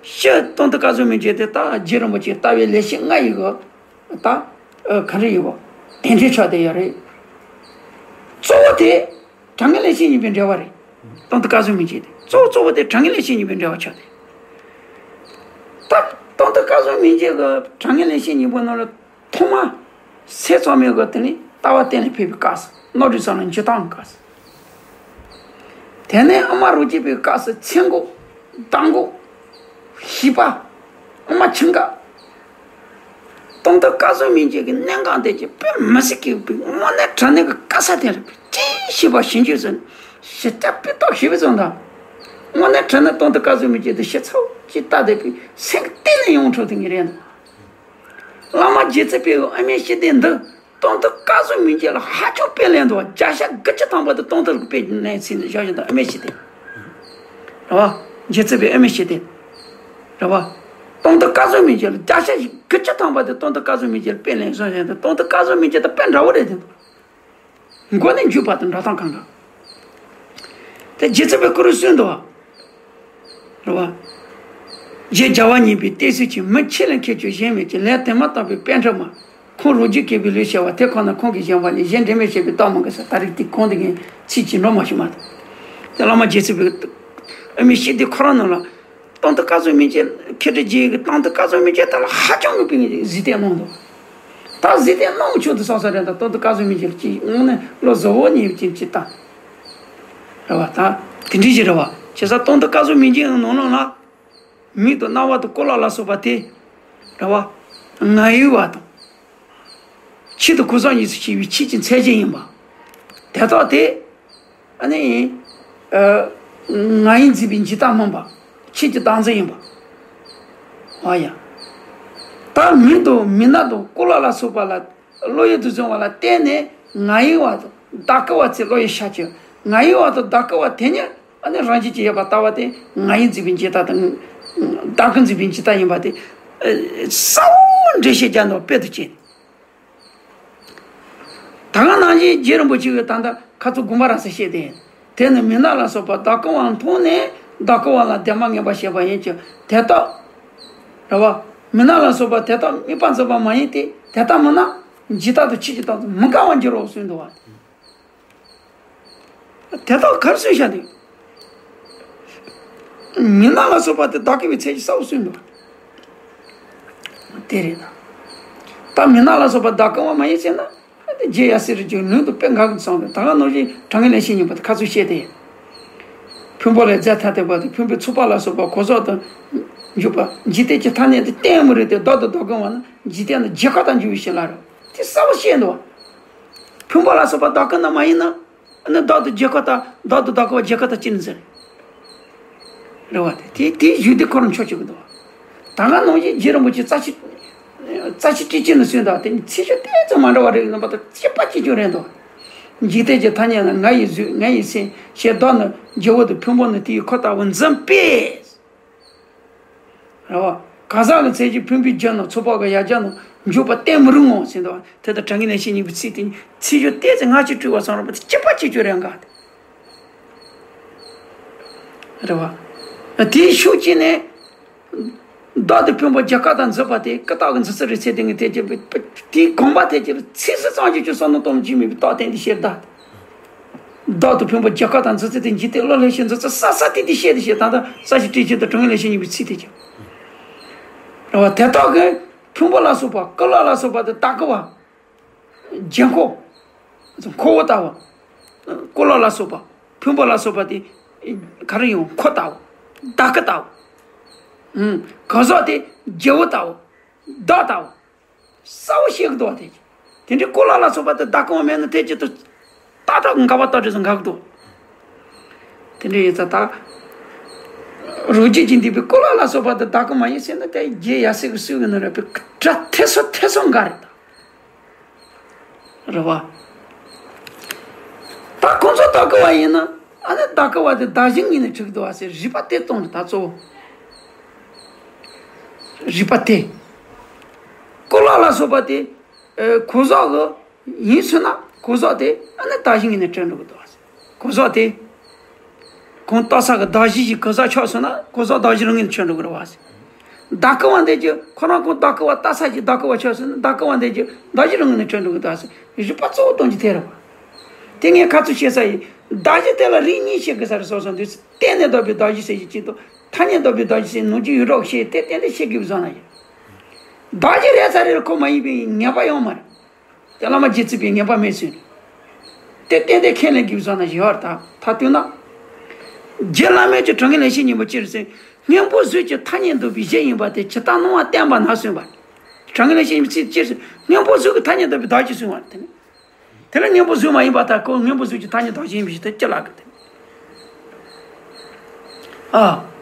སྤྱིར་སྟོང་ཐུན་སྐལ་བཟང་མི་མཇལ་དེ་ད་རྗེ་རིན་པོ་ཆེའི་ལྟ་བའི་ལེགས་བཤད་ལྔ་ཡི་གི་ད་ག་རེ་ཡོད་པ་གདན་འདྲེན་ཆགས་བསྡད་ཡོད་རེད། གཙོ་བོ་དེ་དྲང་ངེས་ལེགས་བཤད་གཉིས་པའི་འགྲེལ་པ་རེད། སྟོང་ཐུན་སྐལ་བཟང་མི་མཇལ་དེ་གཙོ་བོ་གཙོ་བོ་དེ་དྲང་ངེས་ལེགས་བཤད་གཉིས་པའི་འགྲེལ་པ་ཆགས་ཏེ། ད་སྟོང་ཐུན་སྐལ་བཟང་མི་མཇལ་གི་དྲང་ངེས་ལེགས་བཤད་གཉིས་པོ་ནང་ལ། ཐོག་མ་སེམས་ཙམ་མེད་གི་དེ་ནི་ལྟ་བ་གཏན་ལ་ཕེབས་པའི་སྐབས་སུ་རྣོ་རིགས་ཙམ་ལ་འཇུག་སྟངས་སྐབས་སུ། དེ་ནས་ཨ་མ་རོ་གཅིག་པའི་སྐབས་སུ་མཚན་འགོག་བརྡ་འགོག་ཞི་བ། ཨ་མ་ཆིང་ག་སྟོང་ཐུན་སྐལ་བཟང་མི་མཇལ་གྱི་གནད་འགག་དེ་ཀྱི་དཔེ་མི་སྲིད་ཀྱི་དངོས་གནས་དྲང་གནས་ཀྱི་དཀའ་ས་དེ་རེད། ཅི་ཞིག་པ་ཞིབ་འཇུག་ཟེར་ཞིབ་ལྟ་དཔེ་ཏོག་ཞིབ་པའི་ཚོད་འདུག་དངོས་གནས་དྲང་གནས་སྟོང་ཐུན་སྐལ་བཟང་མི་མཇལ་དེ་ཞིབ་ཚགས་ཀྱིས་ལྟ་བསྡད་པའི་སེམས་ཀྱི་གཏིང་ནས་ཡོངས་འཁྲོལ་ཐུབ་ངེས་རེད་འདུག་བླ་མ་རྗེ་བཙུན་པའི་ཨ་མའི་ཞི་བདེ་འདི་སྟོང་ཐུན་སྐལ་བཟང་མི་མཇལ་ལ་ཧ་ཅང་དཔེ་ལེན་འདུག་བརྒྱ་ཆ་དགུ་བཅུ་ཐམ་པ་དེ་སྟོང་ཐུན་གྱི་དཔེ་ནས་ཚིག་ནས་བཞག་བཞག་འདུག་ཨ་མའི་ཞི་བདེ་རེད་བ། རྗེ་བཙུན་པའི་ཨ་མའི་ཞི་བདེ་རེད་བ། སྟོང་ཐུན་སྐལ་བཟང་མི་མཇལ་ལ་བརྒྱ་ཆ་དགུ་བཅུ་ཐམ་པ་དེ་སྟོང་ཐུན་སྐལ་བཟང་མི་མཇལ་ལ་དཔེ་ལེན་བཞག་བཞག་འདུག་སྟོང་ཐུན་སྐལ་བཟང་མི་མཇལ་དང་དཔེ་འདྲ་བོ་རེད་དེ་འདུག་མགོ་ནས་མཇུག་བར་དུ་འགྲོ་སྟངས་གང་ག་དེ་རྗེ་བཙུན་པའི་སྐུ་རུ་གསུངས་འདུག་བ། རེད་བ། རྗེ་རྒྱལ་བ་གཉིས་པའི་བསྟན་སྲིད་ཀྱི་མི་ཁྱེད་ལས་མཁས་ཀྱང་གཞན་མེད་ཀྱི་ལས་དེ་མ་བཏང་བའི་པཎ་གྲུབ་མ། ཁོང་རང་རྒྱུད་བསྐལ་པའི་ལུས་བྱས་པ་དེ་ཁོ་ན་ཁོང་གིས་བཞེངས་པ་ནི་གཞན་འབྲལ་མེད་བྱས་པའི་རྟགས་མ་གི་ས་ད་རིག་དེ་གོང་དུ་ངས་ཚིག་གཅིག་འགྲོ་མ་ཞུ་མ་ཐུབ། དེ་བླ་མ་རྗེ་བཙུན་པའི་ཨ་མའི་ཞི་བདེ་ཁོ་རང་ནང་ལ། སྟོང་ཐུན་སྐལ་བཟང་མི་མཇལ་མཁས་གྲུབ་རྗེ་ཡི་གི་སྟོང་ཐུན་སྐལ་བཟང་མི་མཇལ་དེ་ལ་ཧ་ཅང་གི་པིན་གཟིགས་དེ་གནང་འདུག་ད་གཟིགས་དེ་གནང་ཆོག་ཏུ་སོང་ས་རེད། ད་སྟོང་ཐུན་སྐལ་བཟང་མི་མཇལ་གྱི་དངོས་གནས་བློ་གཟུ་བོ་ཉིད་ཀྱི་ཅི་ལྟ། རེད་བ། ད་དེ་འདྲའི་ཞིག་རེད་བ། བྱས་ཙང་སྟོང་ཐུན་སྐལ་བཟང་མི་མཇལ་ནང་ལོགས་ལ། མིག་དང་རྣ་བ་དང་ཀོ་ལ་ལ་སོགས་པ་དེ། རེད་བ། ང་ཡི་བ་དང་། ཆོས་དང་གོས་བཟང་གཉིས་སུ་ཕྱེ་བའི་ཆོས་ཀྱི་མཚན་ཅན་ཡིན་པ། དེ་དག་དེ། ཨ་ནི། ཨ། ང་ཡིས་མཛད་པའི་འཇིག་ལྟ་སྨོན་པ། ཆོས་ཀྱི་བདག་འཛིན་ཡིན་པ། ཨ་ཡ། ད་མིག་དང་མི་སྣ་དང་ཀོ་ལ་ལ་སོགས་པ་ལ་བློ་ཡུལ་དུ་བཟུང་བ་ལ་བརྟེན་ནས་ང་ཡི་བ་དང་བདག་གི་བ་ཚེ་བློ་ཡི་ཤ་ཆེ། ང་ཡི་བ་དང་བདག་གི་བ་དེ་ཉིད་ཨ་ནི་རང་བཞིན་གྱིས་ཡོད་པར་ལྟ་བ་དེ་ང་ཡིས་མཛད་པའི་འཇིག་ལྟ་དང་། བདག་གིས་མཛད་པའི་འཇིག་ལྟ་ཡིན་པ་དེ། གསལ་བོ་འགྲེལ་བཤད་རྒྱག་འདུག་དཔེ་དུ་བྱས། ད་ག་ནང་བཞིན་རྗེ་རིན་པོ་ཆེ་གིས་ད་ལྟ་ཁ་ཚུར་དགོངས་པ་རབ་གསལ་བཤད་དེ། དེ་ནི་མི་སྣ་ལ་སོགས་པ་བདག་གི་བ་མཐོང་ནས་བདག་གི་བ་ལ་བདེན་པ་ངེས་པར་བྱེད་པ་ཡིན་ཀྱང་དེ་ལྟ། རེད་བ། མི་སྣ་ལ་སོགས་པ་དེ་དག་དམིགས་པ་འཛིན་པ་མ་ཡིན་ཏེ་དེ་ལྟ་མིན་ན་འཇིག་ལྟ་དང་ཆོས་ཀྱི་རྟགས་སུ་མི་འགལ་བར་འགྱུར་རོ་གསུངས་འདུག་བ། དེ་དག་གར་སོང་བཞག་འདུག་མི་སྣ་ལ་སོགས་པ་དེ་བདག་གི་བའི་ཚད་ཀྱི་ས་བོ་གསུངས་འདུག་དེ་རེད་ད། ད་མི་སྣ་ལ་སོགས་པ་བདག་གི་བ་མ་ཡིན་ཟེར་ན། དེ་རྗེ་ཡབ་སྲས་རིགས་ཀྱི་ལུང་དུ་དཔེ་འགའ་གི་ཚང་གི་ད་ག་ནང་བཞིན་དྲང་ངེས་ལེགས་བཤད་གཉིས་པ་དེ་ཁ་ཚུར་བཤད་དེ། ཕུང་པོ་ལས་རྫས་ཐ་དད་པ་དང་ཕུང་པོའི་ཚོགས་པ་ལ་སོགས་པ་གོ་ཟག་དང་། འཇུག་པ་འཇིག་རྟེན་གྱི་ཐ་སྙད་དེ་གཏན་མི་རིགས་ཏེ་བདག་ཏུ་བདག་གི་བ་ན་འཇིག་རྟེན་ན་རྒྱུ་འགག་དང་འཇུག་པའི་ཕྱིར་ལ་རོ། དེ་གསལ་བོ་བཤད་འདུག་བ། ཕུང་པོ་ལ་སོགས་པ་བདག་གི་ན་མ་ཡིན་ན། ཨ་ནི་བདག་ཏུ་རྒྱུ་འགག་དང་བདག་ཏུ་བདག་གི་བ་རྒྱུ་འགག་དང་ཅི་ནི་ཟེར། རེད་བ། དེ་དེ་དེའི་གཞུག་དེ་ཁོ་རང་ཆོག་ཆོག་གི་འདུག་བ། ད་ག་ནང་བཞིན་རྗེ་རིན་པོ་ཆེ་རྩ་ཤེ། རྩ་ཤེ་ཊཱིཀ་ཆེན་ནས་གསུངས་དང་དེ་ཚིག་ཤོད་ཏོག་ཙམ་མ་འདྲ་བ་རེ་ཡོད་ན་མ་གཏོགས་གཅིག་པ་གཅིག་རྐྱང་རེད་འདུག་འཇིག་རྟེན་གྱི་ཐ་སྙད་ལ་ང་ཡི་གཟུགས་ང་ཡི་སེམས་ཞེས་བདག་ནི་རྒྱལ་པོ་དང་ཕུང་པོ་ནི་དེ་ཡི་འཁོར་ལྟ་བུར་འཛིན་པས། རེད་བ། གང་ཟག་གི་མཚན་གཞི་ཕུང་པོའི་རྒྱུ་ནི་ཚོགས་པ་གི་ཡང་རྒྱུ་ནི་འཇུག་པ་གཏན་མི་རུང་ངོ་ཟེར་འདུག་བ། དེ་ལྟར་དྲང་ངེས་ལེགས་བཤད་གཉིས་པའི་ཚིག་དེ་ཚིག་ཤོད་ཏོག་ཙམ་ང་གཅིག་སྤྲུལ་བ་སོང་རེད་པ་དེ་གཅིག་པ་གཅིག་རྐྱང་རེད་འགའ་དེ། རེད་བ། དེའི་ཤུགས་ཀྱིས་ནི། བདག་ཏུ་ཕུང་པོ་རྒྱུ་འགག་དང་འཛིན་པ་དེ་ཀུན་བརྟགས་ཀྱི་འཛིན་ཚུལ་རིགས་ཚད་ལྡན་གྱི་ཐེག་ཆེན་པའི་དེའི་དགོངས་པ་ཐེག་ཆེན་པའི་ཚིག་ཟུར་ཙམ་གྱིས་ཀྱང་བསམ་མནོ་གཏོང་ལ་འཇུག་མེད་པའི་རྟགས་བསྟན་ཏེ་ཞེས་གདའ། བདག་ཏུ་ཕུང་པོ་རྒྱུ་འགག་དང་འཛིན་ཚུལ་དེ་འཇིག་རྟེན་བློ་ལྷན་ཅིག་འཛིན་ཚུལ་གསལ་གསལ་ཏིག་ཏིག་བཤད་དེ་ཞེས་ད་ལྟ་རྩ་ཤེ་ཊཱིཀ་ཆེན་དང་དྲང་ངེས་ལེགས་བཤད་གཉིས་པའི་ཚིག་དེ་ཀྱང་། རེད་བ། དེ་དག་གི་ཕུང་པོ་ལ་སོགས་པ་ཀུན་རློབ་ལ་སོགས་པ་དེ་བདག་གི་བ། རྒྱུ་འཁོར། འཁོར་བ་ལྟ་བུ། ཀུན་རློབ་ལ་སོགས་པ། ཕུང་པོ་ལ་སོགས་པ་དེ། ག་རེ་ཡོང་འཁོར་ལྟ་བུ། བདག་གི་ལྟ་བུ། ཨུམ། གང་ཟག་དེ་རྒྱལ་པོ་ལྟ་བུ། བདག་ལྟ་བུ། གསལ་བོ་བཤད་ཀྱི་འདུག་བ་དེ། དེ་འདྲའི་ཀུན་རློབ་ལ་སོགས་པ་དེ་བདག་གི་བ་མེད་ན་དེ་ཅི་ཏུ། ཏག་ཏག་འགལ་བ་ལྟ་བུ་ཟེར་འགལ་གྱི་འདུག་དེ་འདྲ་ཡིན་ཙང་ད། རང་རྒྱུད་ཀྱིས་འདུས་པའི་ཀུན་རློབ་ལ་སོགས་པ་དེ་བདག་གི་མ་ཡིན་ཟེར་ན་དེ་རྗེ་ཡབ་སྲས་ཀྱི་སྲོལ་གྱི་ནང་རེད་པའི་གྲ་ཐེ་སོ་ཐེ་སོ་འགའ་རེད་ད། རེད་བ། ད་ཁོང་ཚོ་བདག་གི་བ་ཡིན་ན་ཨ་ནི་བདག་གི་བ་དེ་བདག་གཞན་གཉིས་ནས་གྲུབ་ཀྱི་འདུག་བ་ཟེར་རིགས་པ་དེ་སྟོང་རེད་ད་གཙོ་བོ། རིགས་པ་དེ། ཀུན་རློབ་ལ་སོགས་པ་དེ། ཨེ། གང་ཟག་གི་ཡིན་སོང་ན་གོ་ཟོག་དེ་ཨ་ནི་བདག་གཞན་ངོས་ནས་བྲལ་འགྲོ་གི་འདུག་བ། གོ་ཟོག་དེ། གང་ལྟ་ས་གི་བདག་གཞན་གྱི་གོ་ཟོག་ཆགས་སོང་ན་གོ་ཟོག་བདག་གཞན་རང་ངོས་ནས་ཆགས་འགྲོ་གི་རེད་བ། བདག་གི་བ་འདོད་རྒྱུ་ཁོ་རང་གང་བདག་གི་བ་ལྟ་ས་ཀྱི་བདག་གི་བ་ཆགས་སོང་ན་བདག་གི་བ་འདོད་རྒྱུ་བདག་གཞན་རང་ངོས་ནས་བྲལ་འགྲོ་གི་འདུག་བ། རིགས་པ་གཙོ་བོ་སྟོན་རྒྱུ་དེ་རེད་བ། དེ་ངས་ཁ་ཚུར་བཤད་ས་ཡིན། བདག་གཞན་དེ་ལ་རིགས་གཉིས་བཤད་དགོས་ས་རེད་བསམ་སོང་དུས། གཏན་ནས་བདག་པོའི་བདག་གཞན་ཟེར་རྒྱུ་གཅིག་དང་ཐ་སྙད་བདག་པོའི་བདག་གཞན་ཟེར་ནོར་གྱི་ཡོད་རོགས་ཞེས་དེ་གཏན་གཏན་བཤད་དགོས་བསམ་ན་ཡིན། བདག་གཞན་རེད་ས་རེད་ཁོ་མ་ཡིན་པའི་ངེས་པ་ཡོད་མ་རེད། དེ་བླ་མ་རྗེ་བཙུན་པས་ངེས་པ་མེད་ཟེར། དེ་ཏན་ཏན་ཁས་ལེན་དགོས་བསམ་ན་ཡོད་རེད་ད། ད་ལྟོས་ན། རྗེ་བླ་མའི་ཀྱི་དྲང་ངེས་ལེགས་བཤད་སྙིང་པོ་ཅི་རེད་ཟེར། སྙིང་པོ་གཟུགས་ཀྱི་ཐ་སྙད་འདོགས་པའི་གཞི་ཡིན་པ་དེ་ཇི་ལྟར་སྣང་བ་བསྟན་པ་ན་གསུངས་པ། དྲང་ངེས་ལེགས་བཤད་སྙིང་པོ་ཅི་རེད་ཟེར། སྙིང་པོ་གཟུགས་ཀྱི་ཐ་སྙད་འདོགས་པའི་བདག་གཞན་གསུངས་པ་དེ་ནི། དེ་ལ་སྙིང་པོ་གཟུགས་མ་ཡིན་པ་དང་ཁོ་སྙིང་པོ་གཟུགས་ཀྱི་ཐ་སྙད་བདག་གཞན་ཡིན་པའི་ཕྱིར་དེ་ཅི་ལབ་གི་དེ། ཨ།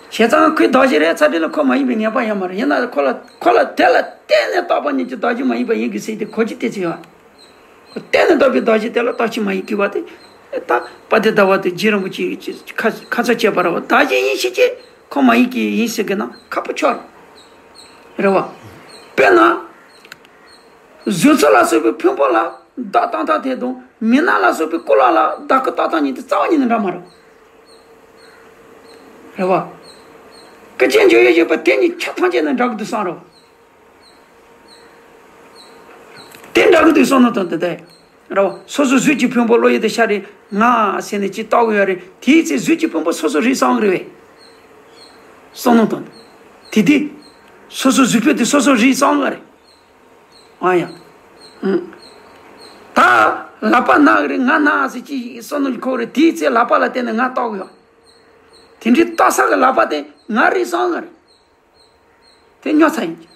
བྱས་ཙང་ཁོའི་བདག་གཞན་རེད་ས་དེ་ལ་ཁོ་མ་ཡིན་པའི་ངེས་པ་ཡོད་མ་རེད། ཡིན་ན་ཁོ་ལ་ཁོ་ལ་དེ་ལ་གཏན་ནས་རྟག་པ་ཉིད་ཀྱི་བདག་གཞན་མ་ཡིན་པ་ཡིན་དགོས་ཟེར་དེ་གོ་རྒྱུ་དེ་ཅི་ཡོད། ཁོ་གཏན་ནས་རྟག་པའི་བདག་གཞན་དེ་ལ་རྟག་ཆོས་མ་ཡིན་དགོས་པ་དེ། ད་དཔལ་ལྡན་ཟླ་བ་དེ་རྗེ་རིན་པོ་ཆེ་ཁ་ཁ་ཚ་བྱས་པ་རེད་བ། བདག་གཞན་ཡིན་ཤེས་ཀྱི་ཁོ་མ་ཡིན་གྱི་ཡིན་ཟེར་གི་ན་ཁག་པོ་ཆགས་རེད་བ། དཔེར་ན། གཟུགས་ཚོགས་ལ་སོགས་པའི་ཕུང་པོ་ལ་བདག་བཏགས་སྟངས་དེ་དང་མི་སྣང་ལ་སོགས་པའི་སྐུ་ལ་ལ་བདག་གི་བཏགས་སྟངས་གཉིས་དེ་རྩ་བ་ཉིད་ནས་འདྲ་མ་རེད། རེད་བ། ཀུན་མཁྱེན་འཇམ་དབྱངས་བཞད་པ་དེ་གཉིས་ཆ་ཐམས་ཅད་ནས་འདྲ་གི་འདུག་བསམ་རེད་བ། དེ་འདྲ་གི་འདུག་བསམ་ན་དང་དེ་དེ། རེད་བ། སོ་སོ་གཟུགས་ཀྱི་ཕུང་པོ་བློ་ཡུལ་དུ་ཤར་རེ་ང་ཟེར་ནས་ཅི་བཏགས་ཡོད་རེད། དེའི་ཚེ་གཟུགས་ཀྱི་ཕུང་པོ་སོ་སོ་རེད་བསམ་གི་རེད་བས། བསམ་ན་དང་དེ་དེ། སོ་སོ་གཟུགས་པོ་དེ་སོ་སོ་རེད་བསམ་གི་རེད། ཨ་ཡ། ཨང་། ད་ལག་པ་ན་གི་རེད་ང་ན་ཟེར་ཅི་བསམ་ནོ་ཁོ་རེད། དེའི་ཚེ་ལག་པ་ལ་བརྟེན་ནས་ང་བཏགས་ཡོད། དེ་འདྲའི་བཏགས་ས་གི་ལག་པ་དེ་ང་རེད་བསམ་གི་རེད། དེ་རྙོག་ཚ་ཡིན་གྱི།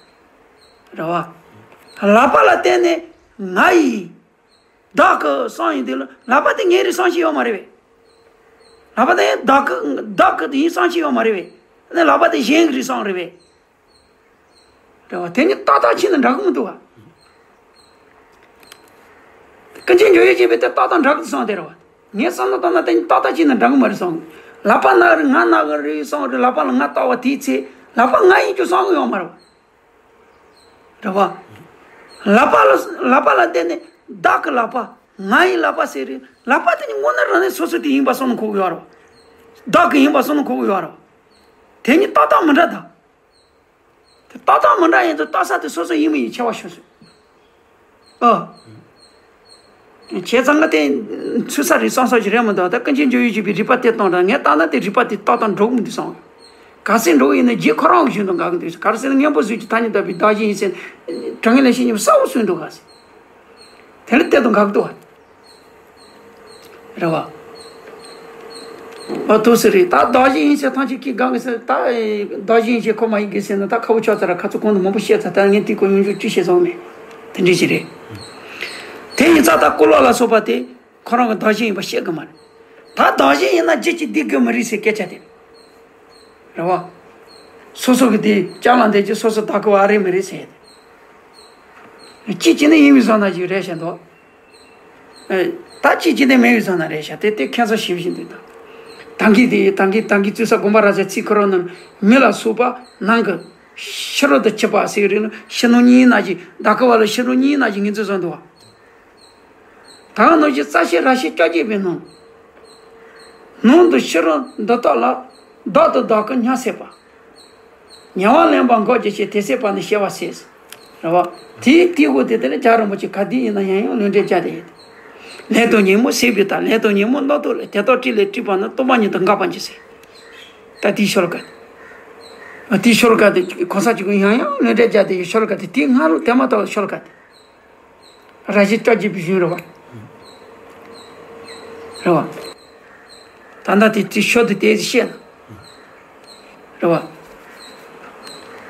རེད་བ། ལག་པ་ལ་བརྟེན་ནས་ང་ཡིན། བདག་གི་བསམ་ཡིན་དུས་ལ་ལག་པ་དེ་ངའི་རེད་བསམ་ཤེས་ཡོད་མ་རེད་བས། ལག་པ་དེ་བདག་གི་བདག་གི་ཡིན་བསམ་ཤེས་ཡོད་མ་རེད་བས། ཨ་ནི་ལག་པ་དེ་གཞན་གྱི་རེད་བསམ་རེད་བས། རེད་བ། དེ་ནི་ཏག་ཏག་ཕྱིན་ན་འདྲ་གི་མི་འདུག་བ། ཀུན་མཁྱེན་འཇམ་དབྱངས་བཞད་པས་དེ་ཏག་ཏག་འདྲ་གི་འདུག་བསམ་དེ་རེད་བ། ངས་བསམ་བློ་བཏང་ན་དེ་ནི་ཏག་ཏག་ཕྱིན་ན་འདྲ་གི་མ་རེད་བསམ། ལག་པ་ན་རེད་ང་ན་གི་རེད་བསམ་རེད། ལག་པ་ལ་ང་བཏགས་པ་དེའི་ཚེ་ལག་པ་ང་ཡིན་རྒྱུ་བསམ་གི་ཡོད་མ་རེད་བ། རེད་བ། ལག་པ་ལ་ལག་པ་ལ་བརྟེན་ནས་བདག་གི་ལག་པ་ང་ཡི་ལག་པ་ཟེར་རེད། ལག་པ་དེ་ནི་དངོས་གནས་རང་ནས་སོ་སོ་དེ་ཡིན་པ་བསམ་ན་ཁོ་གི་ཡོད་རེད་བ། བདག་གི་ཡིན་པ་བསམ་ན་ཁོ་གི་ཡོད་རེད་བ། དེ་ནི་ཏག་ཏག་མི་འདྲ་ད། དེ་ཏག་ཏག་མི་འདྲ་ཡིན་དུས་བཏགས་ས་དེ་སོ་སོ་ཡིན་མི་ཡིན་ཁྱད་པར་ཤོར་སོང་། ཨ། བྱས་ཙང་ང་དེ་ཚུད་ས་རེད་བསམ་ས་ཞིག་རེད་མི་འདུག་ད་ཀུན་མཁྱེན་འཇམ་དབྱངས་བཞད་པའི་རིགས་པ་དེ་སྟོང་ར་ངས་བལྟས་ན་དེ་རིགས་པ་དེ་ཏག་ཏག་འགྲོ་གི་མི་འདུག་བསམ། གལ་སྲིད་འགྲོ་གི་ཡིན་ན་རྗེ་ཁོ་རང་གི་ཞུ་འདུག་འགག་གི་འདུག་གལ་སྲིད་ན་སྙིང་པོ་གཟུགས་ཀྱི་ཐ་སྙད་བཏགས་པའི་བདག་གཞན་ཡིན་ཟེར་ན་དྲང་ངེས་ལེགས་བཤད་སྙིང་པོ་གསལ་པོ་གསུངས་འདུག་ག་ཟེར། དེ་ལ་བལྟས་དུས་འགག་འདུག་བ། རེད་བ། ཨ་ཐུག་ས་རེད། ད་བདག་གཞན་ཡིན་ཟེར་ཐམས་ཅད་ཀྱིས་དགག་གི་ཟེར། ད་བདག་གཞན་ཡིན་ཟེར་ཁོ་མ་ཡིན་གི་ཟེར་ན་ད་ཁ་བོ་ཆགས་ཚར། ཁ་ཚོ་གོང་དུ་མང་པོ་བཤད་ཚར། ད་ངས་དེའི་སྐོར་ཡོངས་རྫོགས་ཅི་བཤད་སོང་མེད། དེ་འདྲ་ཞིག་རེད། དེ་ཡིན་ཙང་ད་ཀུན་སློང་ལ་སོགས་པ་དེ་ཁོ་རང་གི་བདག་གཞན་ཡིན་པ་བཤད་གི་མ་རེད། ད་བདག་གཞན་ཡིན་ན་རྒྱུད་ཀྱི་འདི་དགོས་མི་རེད་ཟེར་སྐད་ཆ་དེ། རེད་བ། སོ་སོ་གི་དེ་ཅང་ལ་འདས་ཀྱི་སོ་སོ་བདག་གི་བ་རེད་མི་རེད་ཟེར། ཅི་བྱས་ནས་ཡིན་མི་བཟང་ན་ཞིག་རེད་བཤད་འདུག་ཨེ། ད་ཅི་བྱས་ནས་མེད་བཟང་ན་རེད་བཤད་དེ་དེ་ཁྱད་མཚར་ཞིབ་བཞིན་འདུག་ད་གིན་དེ་ད་གིན་ད་གིན་བཙུན་ས་དགོངས་པ་རབ་གསལ་ཚིག་ཁོ་རང་རྣམས་མི་ལ་སོགས་པ་ནང་གི་ཕྱི་རོལ་དུ་ཁྱབ་པ་ཟེར་གི་རེད་ན་ཕྱི་ནང་གཉིས་ན་ཞིག་བདག་གི་བ་ལ་ཕྱི་རོལ་གཉིས་ན་ཞིག་ངོས་འཛིན་བཟང་འདུག་བ། ད་ག་ནང་བཞིན་རྩ་ཤེ་ར་ཤེ་ལྕགས་ཀྱུ་པའི་ནང་། ནང་དུ་ཕྱི་རོལ་འདི་དག་ལ། བདག་ཏུ་བདག་གི་ཉམས་སད་པ། ཉེ་བར་ལེན་པ་འགོག་བྱེད་ཕྱིར་དེ་སད་པ་ནི་ཤེས་པར་ཟད། རེད་བ། དེའི་དེའི་སྒོ་དེ་དེ་ནི་རྒྱལ་བ་རིན་པོ་ཆེ་ག་དུས་ཡིན་ན་ཡང་ཡང་ལུས་འབྲེལ་བྱ་དེ་ཡིན། ལས་དང་ཉོན་མོངས་ཟད་པའི་མཐའ། ལས་དང་ཉོན་མོངས་རྣམ་རྟོག་ལས། དེ་དག་བྲལ་ལས་སྤྲོས་པ་ནི། སྟོང་པ་ཉིད་དུ་འགག་པར་འགྱུར་ཟེར། ད་དེའི་ཤོ་ལོ་ཀ་དེ། དེའི་ཤོ་ལོ་ཀ་དེ་གང་ཟག་གཅིག་པུ་ཡང་ཡང་ལུས་འབྲེལ་བྱ་དེ་ཡི་ཤོ་ལོ་ཀ་དེ་དེའི་སྔ་ལོ་དེ་མ་གཏོགས་ཤོ་ལོ་ཀ་དེ། ར་ཤེ་ལྕགས་ཀྱུ་པའི་གཞུང་རེད་བ། རེད་བ། ད་ལྟ་དེ་དེ་ཤོ་དེ་དེ་བཤད་ན། རེད་བ།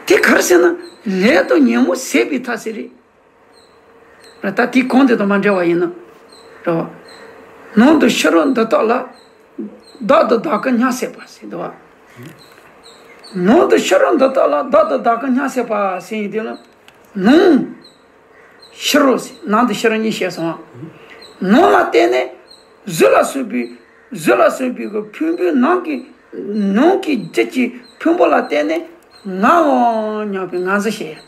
དེ་ག་རེ་ཟེར་ན་ལས་དང་ཉོན་མོངས་ཟད་པའི་མཐའ་ཟེར་རེད། རེད་ད་དེ་གོང་དེ་དང་མ་འབྲེལ་བ་ཡིན་ན། རེད་བ། ནང་དུ་ཕྱི་རོལ་འདི་དག་ལ། བདག་ཏུ་བདག་གི་ཉམས་སད་པ་ཟེར་འདུག་བ། ནང་དུ་ཕྱི་རོལ་འདི་དག་ལ་བདག་ཏུ་བདག་གི་ཉམས་སད་པ་ཟེར་ཡིན་དུས་ལ། ནང་། ཕྱི་རོལ་ཟེར་ནང་དུ་ཕྱི་རོལ་གཉིས་བཤད་སོང་བ། ནང་ལ་བརྟེན་ནས་གཟུགས་ལ་སོགས་པའི་གཟུགས་ལ་སོགས་པའི་གི་ཕུང་པོའི་ནང་གི་ནང་གི་རྒྱུད་ཀྱི་ཕུང་པོ་ལ་བརྟེན་ནས་ངའོ་སྙམ་པའི་ངང་ཚུལ་བཤད་ཡ།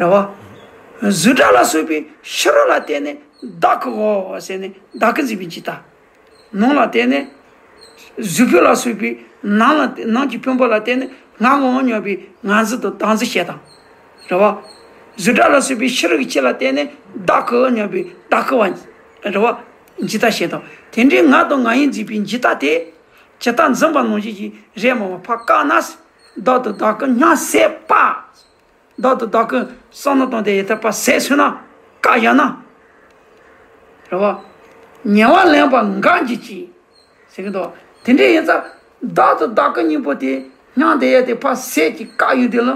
རེད་བ། གཟུགས་སྒྲ་ལ་སོགས་པའི་ཕྱི་རོལ་ལ་བརྟེན་ནས་བདག་གི་འོ་ཟེར་ནས་བདག་གིར་འཛིན་པའི་འཇིག་ལྟ། ནང་ལ་བརྟེན་ནས་གཟུགས་པོ་ལ་སོགས་པའི་ནང་ལ་ནང་གི་ཕུང་པོ་ལ་བརྟེན་ནས་ང་ངོ་སྙམ་པའི་ང་འཛིན་དང་བདག་འཛིན་བྱེད་དང་། རེད་བ། གཟུགས་སྒྲ་ལ་སོགས་པའི་ཕྱི་རོལ་གྱི་ཆོས་ལ་བརྟེན་ནས་བདག་གི་འོ་སྙམ་པའི་བདག་གི་བ། རེད་བ། འཇིག་ལྟ་བྱེད་དང་། དེ་འདྲའི་ང་དང་ང་ཡིར་འཛིན་པའི་འཇིག་ལྟ་དེ་ཇི་ལྟར་འཛིན་པ་ནང་བཞིན་གྱི་རེད་མ་བ་ཕར་བཀག་ན། བདག་དང་བདག་གི་མྱང་སྲེད་པ། བདག་དང་བདག་གི་བསམ་མནོ་བཏང་སྟེ་ཡི་ཐབས་པ་ཟད་སོང་ན་བཀག་བཞག་ན། རེད་བ། ཉེ་བར་ལེན་པ་འགག་འགྱུར་ཅིག་ཟེར་གི་འདུག་དེ་འདྲ་ཡིན་ཙང་བདག་དང་བདག་གི་གཉིས་པོ་དེ་མྱང་འདས་ཡས་དེ་ཕར་ཟད་ཀྱི་བཀག་ཡོང་དུས་ལ།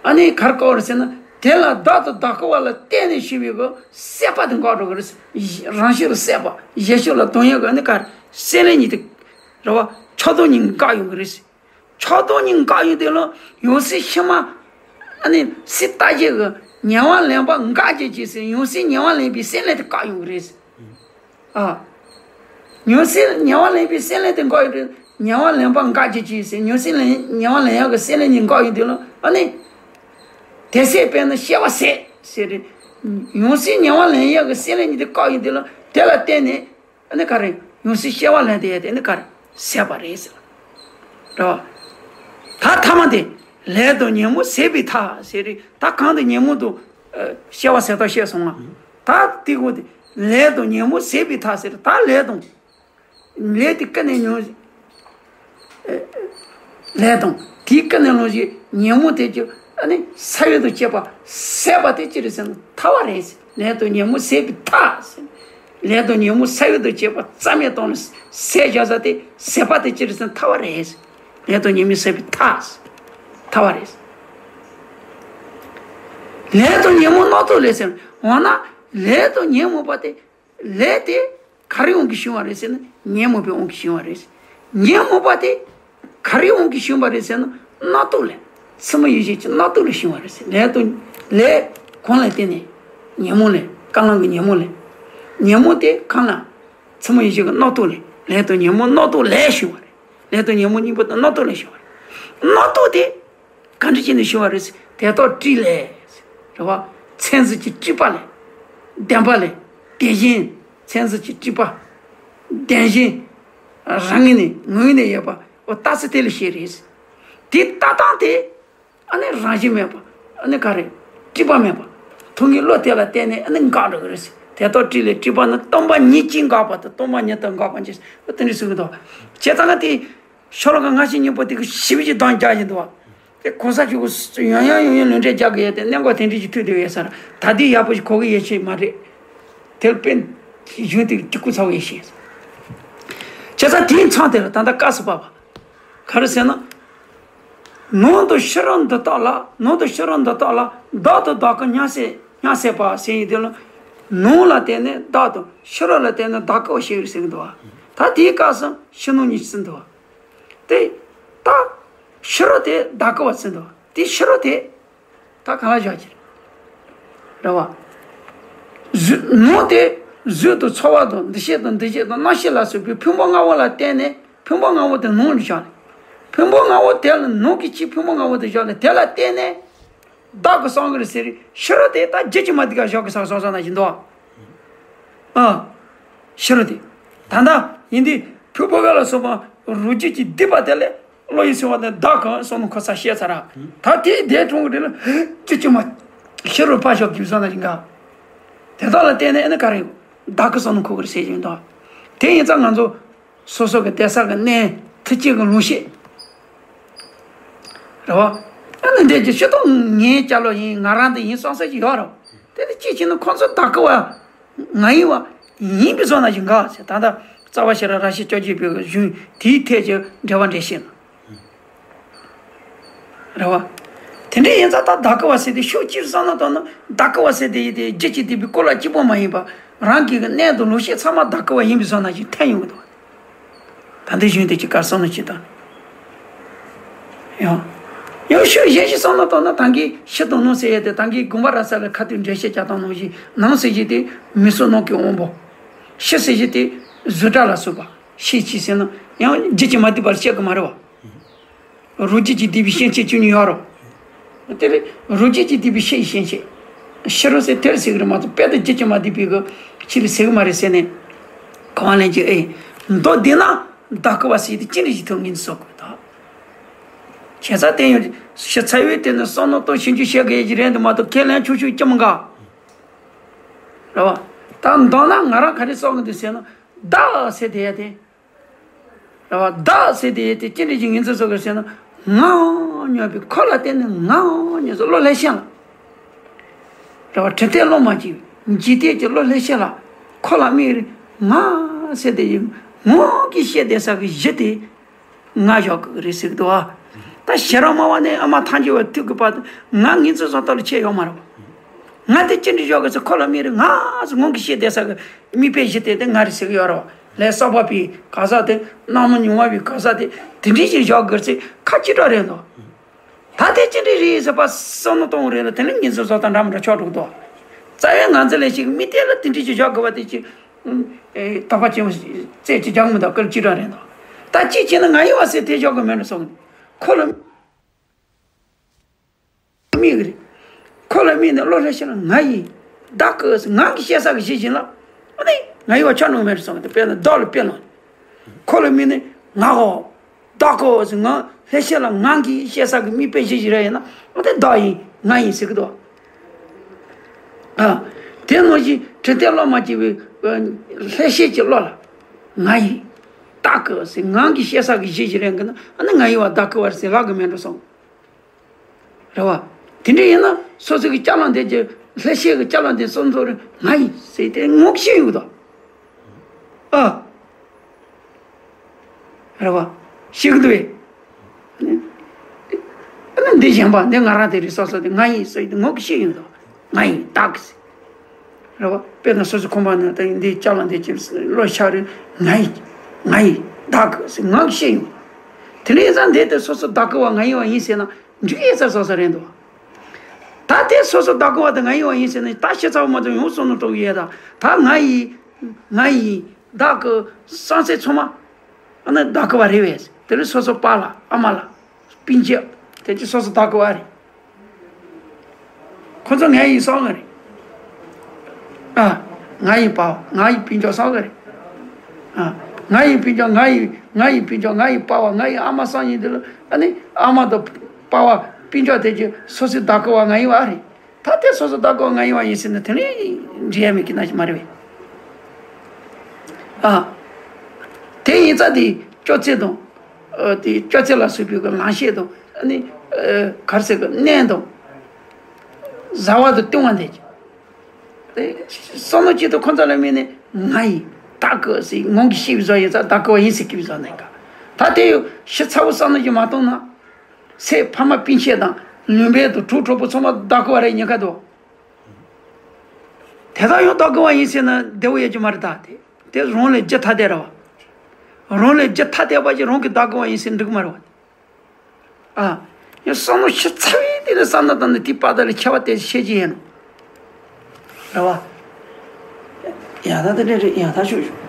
ཨ་ནི་ག་རེ་བཀག་རེད་ཟེར་ན། དེ་ལ་བདག་དང་བདག་གི་བ་ལ་བརྟེན་ནས་ཞི་བའི་གི་སྲེད་པ་དེ་འགག་འགྲོ་གི་རེད། རང་བཞིན་ལ་སྲེད་པ་གཞན་བྱས་ལ་ལྡང་ཡས་གི་ཨ་ནི་ག་རེ་སྲེད་ལེན་གཉིས་དེ། རེད་བ། ཆགས་སྡང་གཉིས་འགག་ཡོང་གི་རེད། ཆགས་སྡང་གཉིས་འགག་ཡོང་དུས་ལ་ཡང་སྲིད་ཕྱི་མ། ཨ་ནི་སྲིད་ལྟ་བྱེད་ཀྱི་ཉེ་བར་ལེན་པ་འགག་བྱེད་ཅེས་ཟེར། ཡང་སྲིད་ཉེ་བར་ལེན་པའི་སྲེད་ལེན་དེ་བཀག་ཡོང་གི་རེད། ཨ། ཡང་སྲིད་ཉེ་བར་ལེན་པའི་སྲེད་ལེན་དེ་འགག་ཡོང་དུས་ཉེ་བར་ལེན་པ་འགག་བྱེད་ཅེས་ཟེར། ཡང་སྲིད་ལེན་ཉེ་བར་ལེན་ཡག་གི་སྲེད་ལེན་གཉིས་འགག་ཡོང་དུས་ལ་ཨ་ནི། དེ་སྲེད་པས་ན་སྐྱེ་བ་ཟད་ཟེར། ཡང་སྲིད་ཉེ་བར་ལེན་ཡག་གི་སྲེད་ལེན་གཉིས་དེ་བཀག་ཡོང་དུས་ལ་དེ་ལ་བརྟེན་ནས། ཨ་ནི་ག་རེ། ཡང་སྲིད་སྐྱེ་བ་ལེན་དེ་ཡས་དེ་ཨ་ནི་ག་རེ། ཟད་པ་རེད་ཟེར། རེད་བ། ད་ཐ་མ་དེ། ལས་དང་ཉོན་མོངས་ཟད་པའི་མཐའ་ཟེར་རེད། ད་གང་དུ་ཉོན་མོངས་དང་། ཨ། སྐྱེ་བ་ཟད་མཐའ་བཤད་སོང་ང་། ད་དེ་གོ་དེ། ལས་དང་ཉོན་མོངས་ཟད་པའི་མཐའ་ཟེར། ད་ལས་དང་། ལས་དེ་ཀ་ནས་ཉོན། ལས་དང་དེའི་ཀ་ནས་ལོངས་ཤིག་ཉོན་མོངས་དེ་ཀྱི་ཨ་ནི་ས་བོན་དང་བཅས་པ་ཟད་པ་དེ་ཅི་རེད་ཟེར་ན་ཐར་བ་རེད་ཟེར། ལས་དང་ཉོན་མོངས་ཟད་པའི་མཐའ་ཟེར། ལས་དང་ཉོན་མོངས་ས་བོན་དང་བཅས་པ་རྩ་མེད་བཏང་ནས་ཟད་བཞག་ས་དེ་ཟད་པ་དེ་ཅི་རེད་ཟེར་ན་ཐར་བ་རེད་ཟེར། ལས་དང་ཉོན་མོངས་ཟད་པའི་མཐའ་ཟེར། ཐར་བ་རེད་ཟེར། ལས་དང་ཉོན་མོངས་རྣམ་རྟོག་ལས་ཟེར། འོ་ན་ལས་དང་ཉོན་མོངས་པ་དེ། ལས་དེ་ག་རེའི་དབང་གིས་བྱུང་བ་རེད་ཟེར་ན་ཉོན་མོངས་པའི་དབང་གིས་བྱུང་བ་རེད། ཉོན་མོངས་པ་དེ་ག་རེའི་དབང་གིས་བྱུང་བ་རེད་ཟེར་ན་རྣམ་རྟོག་ལས། ཕྱི་མ་ཡིད་བྱེད་ཀྱི་རྣམ་རྟོག་ལས་བྱུང་བ་རེད་ཟེར། ལས་དང་ལས་གང་ལ་བརྟེན་ནས། ཉོན་མོངས་ལས། རྐང་ལམ་གྱི་ཉོན་མོངས་ལས། ཉོན་མོངས་དེ་གང་ལ། ཕྱི་མ་ཡིད་བྱེད་ཀྱི་རྣམ་རྟོག་ལས། ལས་དང་ཉོན་མོངས་རྣམ་རྟོག་ལས་བྱུང་བ་རེད། ལས་དང་ཉོན་མོངས་གཉིས་པོ་དེ་རྣམ་རྟོག་ལས་བྱུང་བ་རེད། རྣམ་རྟོག་དེ། གང་འདྲ་བྱས་ནས་བྱུང་བ་རེད། དེ་དག་སྤྲིན་ལས། རེད་བ། མཚན་ཟེར་གྱི་སྤྲིན་པ་ལས། ལྡན་པ་ལས། བདེན་ཞེན། མཚན་ཟེར་གྱི་སྤྲིན་པ། བདེན་ཞེན། རང་ངོས་ནས་ངོས་ནས་ཡོད་པ། འོ་རྟགས་ཚུལ་དེ་ལས་སྐྱེས་རེད། དེ་ལྟ་སྟངས་དེ། ཨ་ནི་རང་བཞིན་མེད་པ། ཨ་ནི་ག་རེ། སྤྲིན་པ་མེད་པ། མཐོང་གི་བློ་དེ་ལ་བརྟེན་ནས་ཨ་ནི་འགག་འགྲོ་གི་རེད། དེ་དག་སྤྲིན་ལས་སྤྲིན་པ་ནི་སྟོང་པ་ཉིད་ཀྱིས་འགག་པ་དང་སྟོང་པ་ཉིད་དུ་འགག་པ་ཅེས་དེ་འདྲ་གསུངས་ཀྱི་འདུག་བྱས་ཙང་ང་དེ། ཤོ་ལོ་ཀ་ལྔ་བཅུ་ང་གཉིས་པོ་དེ་གི་ཞིབ་ཅིག་གདངས་རྒྱག་བཞིན་འདུག་བ། དེ་གོང་ས་མཆོག་གིས་ཡང་ཡང་ཡང་ཡང་ལུང་འདྲེན་རྒྱག་གི་ཡོད་དེ་གནད་འགག་དེ་འདྲ་ཞིག་ཐུག་བསྡད་ཡོད་ས་ར། ད་དེ་ཡག་པོ་ཞིག་གོ་གི་ཡོད་ཤེས་མ་རེད། དེ་ལ་དཔེ་གཞུང་དེ་གི་གཅིག་པུ་ཚ་བོ་ཡོད་ཤེས། བྱས་ཙང་དེའི་མཚམས་དེ་ལ་ད་ལྟ་སྐབས་སུ་བབ་པ། ག་རེ་ཟེར་ན། ནང་དང་ཕྱི་རོལ་འདི་དག་ལ། ནང་དང་ཕྱི་རོལ་འདི་དག་ལ་བདག་དང་བདག་གི་མྱང་སྲེད། མྱང་སྲེད་པ་ཟེར་ཡིན་དེ་ལ། ནང་ལ་བརྟེན་ནས་བདག་དང་ཕྱི་རོལ་ལ་བརྟེན་ནས་བདག་གི་བ་ཞེས་ཟེར་གི་འདུག་བ། ད་དེའི་སྐབས་སུ་ཕྱི་ནང་གཉིས་ཟེར་འདུག་བ། དེ། ད། ཕྱི་རོལ་དེ་བདག་གི་བ་ཟེར་འདུག་བ། དེ་ཕྱི་རོལ་དེ། ད་གང་ལ་བཞག་གི་རེད། རེད་བ། གཟུགས་ནང་དེ་གཟུགས་དང་ཚོར་བ་དང་འདུ་ཤེས་དང་འདུ་བྱེད་དང་རྣམ་ཤེས་ལ་སོགས་པའི་ཕུང་པོ་ལྔ་པོ་ལ་བརྟེན་ནས་ཕུང་པོ་ལྔ་པོ་དེ་ནང་དུ་བཞག་ནས། ཕུང་པོ་ལྔ་པོ་དེ་ལ་ནང་གི་ཕྱིའི་ཕུང་པོ་ལྔ་པོ་དེ་བཞག་ནས་དེ་ལ་བརྟེན་ནས་བདག་གི་བསམ་གི་རེད་ཟེར། ཕྱི་རོལ་དེ་ད་རྒྱུད་ཀྱི་མ་དེ་ག་བཞག་གི་ས་སོང་ས་ན་བཞིན་དུ། ཨ། ཕྱི་རོལ་དེ། ད་ལྟ་ཡིན་དུས་ཕུང་པོ་ལྔ་ལ་སོགས་པ་རང་རྒྱུད་ཀྱི་སྡུད་པ་དེ་ལས། བློ་ཡི་སེམས་པ་དེ་བདག་གི་བསམ་མནོ་འཁོར་ས་ཤེས་ཚར་ར། ད་དེའི་བདེན་དྲང་གི་དེ་ལ་ཅི་ཅི་མ། ཕྱི་རོལ་ཕར་ཞོག་རྒྱུ་བསམ་ན་ཞིག་འགའ། དེ་དག་ལ་བརྟེན་ནས་ཨ་ནི་ག་རེ་ཡོད། བདག་གི་བསམ་མནོ་འཁོར་གི་རེད་ཟེར་གྱི་འདུག་དེ་ཡིན་ཙང་ང་ཚོ་སོ་སོ་གི་བསྡད་ས་གི་གནས་ཐུགས་བསྐྱེད་ཀྱི་ལུང་བཤད། རེད་བ། ཨ་ནི་འདྲས་ཀྱི་སྤྱིར་བཏང་ངའི་བྱ་ལོ་ཡིན་ང་རང་འདི་ཡིན་བསམ་ས་ཅིག་ཡོད་རེད། དེ་ལ་ཅི་བྱས་ན་ཁོང་ཚོ་བདག་གི་བ། ང་ཡིན་བ། ཡིན་པའི་བཟོ་ན་ཞིག་འགག་ཟེར། ད་ལྟ་རྩ་བ་ཤེས་རབ་ར་ཤི་བཅོ་བརྒྱད་པའི་གཞུང་དེའི་ཐད་ཀྱི་འགྲེལ་པ་འགྲེལ་བཤད་ན། རེད་བ། དེ་འདྲ་ཡིན་ཙང་ད་བདག་གི་བ་ཟེར་དེ་ཤུགས་ཅིག་བསམ་ན་དོན་ན་བདག་གི་བ་ཟེར་དེ་ཡིན་དེ་རྒྱུད་ཀྱི་སྡུད་པའི་སྐོར་ལ་གཅིག་པོ་མ་ཡིན་པ། རང་གི་གནས་དང་ལུགས་བཤད་ཚང་མ་བདག་གི་བ་ཡིན་པའི་བཟོ་ན་ཞིག་ཐལ་ཡོང་གི་འདུག་ད་འདི་གཞུང་དེ་ཅིག་གར་སོང་ནས་ཅི་དང་། ཡང་། ཡང་ཤུགས་གཞན་ཞིག་བསམ་ན་དོན་ན་ད་གིན་ཕྱི་དང་ནང་ཟེར་ཡས་དེ་ད་གིན་དགོངས་པ་རབ་གསལ་ལ་ཁ་ཐུག་འགྲེལ་བཤད་རྒྱག་སྟངས་ནང་བཞིན་ནང་ཟེར་གྱི་དེ་མིང་གསུམ་ནང་གི་དབང་པོ། ཕྱི་ཟེར་གྱི་དེ་གཟུགས་སྒྲ་ལ་སོགས་པ་ཤེས་བྱ་ཟེར་ན་ཡང་རྒྱུད་ཀྱི་མ་བསྡུས་པར་བཤད་གི་མ་རེད་བ། རང་རྒྱུད་ཀྱི་སྡུད་པའི་སྐྱེ་མཆེད་བཅུ་གཉིས་ཡོད་རེད། དེ་ལས་རང་རྒྱུད་ཀྱི་སྡུད་པའི་ཕྱིའི་སྐྱེ་མཆེད། ཤི་རོ་ཟེར་དེར་ཟེར་གི་རེད་མ་གཏོགས་དཔེ་དང་རྒྱུ་ཅིག་མ་བསྡུས་པའི་གི་ཕྱི་ལ་ཟེར་གི་མ་རེད་ཟེར་ནས། གང་ལན་གྱི་ཨེ། མདོ་འདི་ན་བདག་གི་བ་ཟེར་དེ་ཅི་འདྲ་ཞིག་ཐུག་ངེས་འདུག་གསོག་དགོས་དང་། བྱས་ཙང་དེ་ཡང་ཤི་ཚར་བའི་དེ་ནི་བསམ་མནོ་གཏོང་ཞིབ་འཇུག་བྱེད་དགོས་ཀྱི་རེད་འདུག་མ་གཏོགས་ཁས་ལེན་ཆོག་ཆོག་ཅི་མི་འགའ། རེད་བ། ད་མདོར་ན་ང་རང་ག་རེ་གསོག་གི་འདུག་ཟེར་ན། བདག་ཟེར་དེ་ཡ་དེ། རེད་བ། བདག་ཟེར་དེ་ཡ་དེ་ཅི་འདྲ་ཞིག་ངེས་འཛིན་བཟོ་དགོས་ཟེར་ན། ངའང་སྙམ་པའི་ཁོ་ལ་བརྟེན་ནས་ངའང་སྙམ་བཟོ་བློ་ལྷད་ཤེས་ལ། རེད་བ། དྲི་ལྟས་བློ་མ་སྐྱེས་པའི་འཇིག་ལྟས་ཀྱི་བློ་ལྷད་ཤེས་ལ། ཁོ་ལ་དམིགས་རེ་ང་ཟེར་དེ་ཡི་ངོ་གིས་བཤད་བསྡད་ས་གི་གཞི་དེ། ང་བཞག་གི་རེད་ཟེར་གི་འདུག་ཨ། ད་ཤེས་རབ་སྨྲ་བ་ནས་ཨ་མ་ཐལ་འགྱུར་བ་ཐུག་གི་བར་དུ་ང་ངེས་འཛིན་བཟོ་ལྟ་ལ་ཆད་ཡོད་མ་རེད་བ། ང་དེ་ཅི་འདྲ་བཞག་གི་ཟེར་ཁོ་ལ་དམིགས་རེ་ང་ཟེར་ངོ་གིས་བཤད་བསྡད་ས་གི་དམིགས་པའི་གཞི་དེ་དེ་ང་རེད་ཟེར་གི་ཡོད་རེད་བ། ལས་བསགས་པ་པའི་ག་ས་དེ་སྣང་མུན་ཉུང་བ་པའི་ག་ས་དེ་དེ་འདྲ་ཞིག་བཞག་གི་རེད་ཟེར་ཁ་ཅི་འདྲ་རེད་འདུག་ད་དེ་ཅི་འདྲ་རེད་ཟེར་བ་བསམ་མནོ་གཏོང་རེད་ལ་དེ་ནི་ངེས་འཛིན་བཟོ་ལྟ་འདྲ་མི་འདྲ་ཆགས་འགྲོ་གི་འདུག་རྩ་བའི་ང་ཚོ་ལས་ཞིག་དམིགས་གཏད་ལ་དེ་འདྲ་ཞིག་བཞག་དགོས་པ་དེ་ཅི། ཨེ། དོགས་པ་ཆེན་པོ་རྩད་ཅིག་རྒྱག་མི་འདུག་སྐད་ཅིག་རང་རེད་འདུག་ད་གཅིག་བྱས་ན་ང་ཡི་བ་ཟེར་དེ་བཞག་དགོས་མེད་འགྲོ་སོང་། ཁོ་ལ་དམིགས་ཀྱི་རེད། ཁོ་ལ་དམིགས་ནས་བློ་ལྷད་ཤེས་ལ་ང་ཡིན། བདག་གི་ཟེར་ང་གིས་བཤད་ས་གི་གཞི་བཞིན་ལ། ཨ་ནི་ང་ཡི་བ་ཆགས་འགྲོ་མེད་འགྲོ་སོང་། དཔེར་ན་བདག་ལ་དཔེ་ལ། ཁོ་ལ་དམིགས་ནས་ང་གོ། བདག་གོ་ཟེར་ང་ལྷད་ཤེས་ལ་ང་གིས་བཤད་ས་གི་དམིགས་པའི་གཞི་བཞིན་རེད་ཡིན་ན་ཨ་ནི་བདག་ཡིན་ང་ཡིན་ཟེར་གི་འདུག་ཨ། དེ་ནང་བཞིན་དྲི་ལྟས་བློ་མ་སྐྱེས་པའི་ལྷད་ཤེས་ཀྱི་བློ་ལ། ང་ཡིན། བདག་གི་ཟེར་ང་གིས་བཤད་ས་གི་གཞི་བཞིན་རེད་གི་ན་ཨ་ནི་ང་ཡི་བ་བདག་གི་བ་ཟེར་ལྷག་གི་མེད་འགྲོ་སོང་། རེད་བ། དེ་འདྲ་ཡིན་ན་སོ་སོ་གི་ཅ་ལག་འདི་ཀྱི་ལྷད་ཤེས་ཀྱི་ཅ་ལག་འདི་སོ་སོ་རེ་ང་ཡིན་ཟེར་དེ་ངོ་ཤེས་ཡོད་དོ། ཨ། རེད་བ། ཤེས་ཀྱི་འདུག་བས། ཨ་ནི་འདི་གཞན་པ་འདི་ང་རང་དེ་རེད་སོ་སོ་དེ་ང་ཡིན་ཟེར་དེ་ངོ་ཤེས་ཡོད་དོ། ང་ཡིན་བདག་གི་ཟེར། རེད་བ། དཔེར་ན་སོ་སོ་ཁང་པ་ན་ད་ཡིན་འདི་ཅ་ལག་འདི་ཅི་བློ་ཤར་རེད་ང་ཡིན། ང་ཡིན་བདག་གི་ཟེར་ངོ་ཤེས་ཡོད། དེ་ནས་ཡིན་ཙང་འདི་དེ་སོ་སོ་བདག་གི་བ་ང་ཡིན་བ་ཡིན་ཟེར་ན། འགྲིག་ཡས་ཚར་སོ་སོ་རེད་འདུག་ད་དེ་སོ་སོ་བདག་གི་བ་དང་ང་ཡི་བ་ཡིན་ཟེར་ནས་ད་ཤི་ཚར་བ་མ་ཚོ་ཡོང་སོང་ནོ་གྲོགས་ཡས་དང་ད་ང་ཡི། ང་ཡི། བདག་གི་སང་སེ་ཚོ་མ། ཨ་ནི་བདག་གི་བ་རེད་བས་དེ་ལས་སོ་སོ་པཱ་ལགས་ཨ་མ་ལགས། སྤུན་མཆེད། དེ་ཅི་སོ་སོ་བདག་གི་བ་རེད། ཁོ་ཚོ་ང་ཡི་སོང་གི་རེད། ཨ། ང་ཡི་པཱ་ལགས་ང་ཡི་སྤུན་མཆེད་སོང་གི་རེད། ཨ། ང་ཡི་སྤུན་མཆེད་ང་ཡི་ང་ཡི་སྤུན་མཆེད་ང་ཡི་པཱ་ལགས་ང་ཡི་ཨ་མ་སང་ཡིན་དེ་ལ་ཨ་ནི་ཨ་མ་དང་པཱ་ལགས་སྤུན་མཆེད་དེ་ཅི་སོ་སོའི་བདག་གི་བ་ང་ཡི་བ་རེད། ད་དེ་སོ་སོ་བདག་གི་བ་ང་ཡི་བ་ཡིན་ཟེར་ན་དེ་ནི་འགྲིག་ཡ་མེད་ཀི་ན་ཞིག་མ་རེད་བས། ཨ། དེ་ཡིན་ཙང་དེ་སྤྱོད་ཚུལ་དང་། ཨ། དེ་སྤྱོད་ཚུལ་ལ་སོགས་པའི་གི་ལངས་བཤད་དང་ཨ་ནི། ཨ། ག་རེ་ཟེར་གི་གནས་དང་། བཟའ་བ་དང་བཏུང་བ་འདི་ཀྱི། དེ་བསམ་བློ་གཅིག་ཏུ་ཁོ་ཚོ་ལ་དམིགས་ནས་ང་ཡིན་བདག་གི་ཟེར་ངང་གིས་ཤེས་པའི་བཟོ་ཡིན་ཙང་བདག་གི་བ་ཡིན་ཟེར་གི་བཟོ་ནས་ག་ད་དེ་ཡོད་ཤི་ཚ་བོ་བསམ་བློ་ཅིག་མ་གཏོང་ན། ཚེ་ཕ་མ་སྤུན་མཆེད་དང་ལུས་འབྲེལ་དང་གྲོགས་གྲོགས་པོ་ཚང་མ་བདག་གི་བ་རེད་ཉེན་ཁ་འདུག་དེ་དག་ཡང་བདག་གི་བ་ཡིན་ཟེར་ན་བདེ་བོ་ཡོད་ཀྱི་མ་རེད་ད་དེ། དེ་རང་ལས་རྒྱུ་ཐ་དད་རེད་བ། རང་ལས་རྒྱུ་ཐ་དད་པ་ཅིག་རང་གི་བདག་གི་བ་ཡིན་ཟེར་འགྲིག་གི་མ་རེད་བ། ཨ། ཡང་བསམ་བློ་ཤི་ཚར་བའི་དེ་ནས་བསམ་ན་དང་ནི་དེའི་བར་དག་ལ་ཁྱད་པར་དེ་ཤེས་ཀྱི་ཡིན་ནོ། རེད་བ། ཡ་ད་དེ་འདྲ་རེད་ཡ་ད་ཤོད་ཤོད།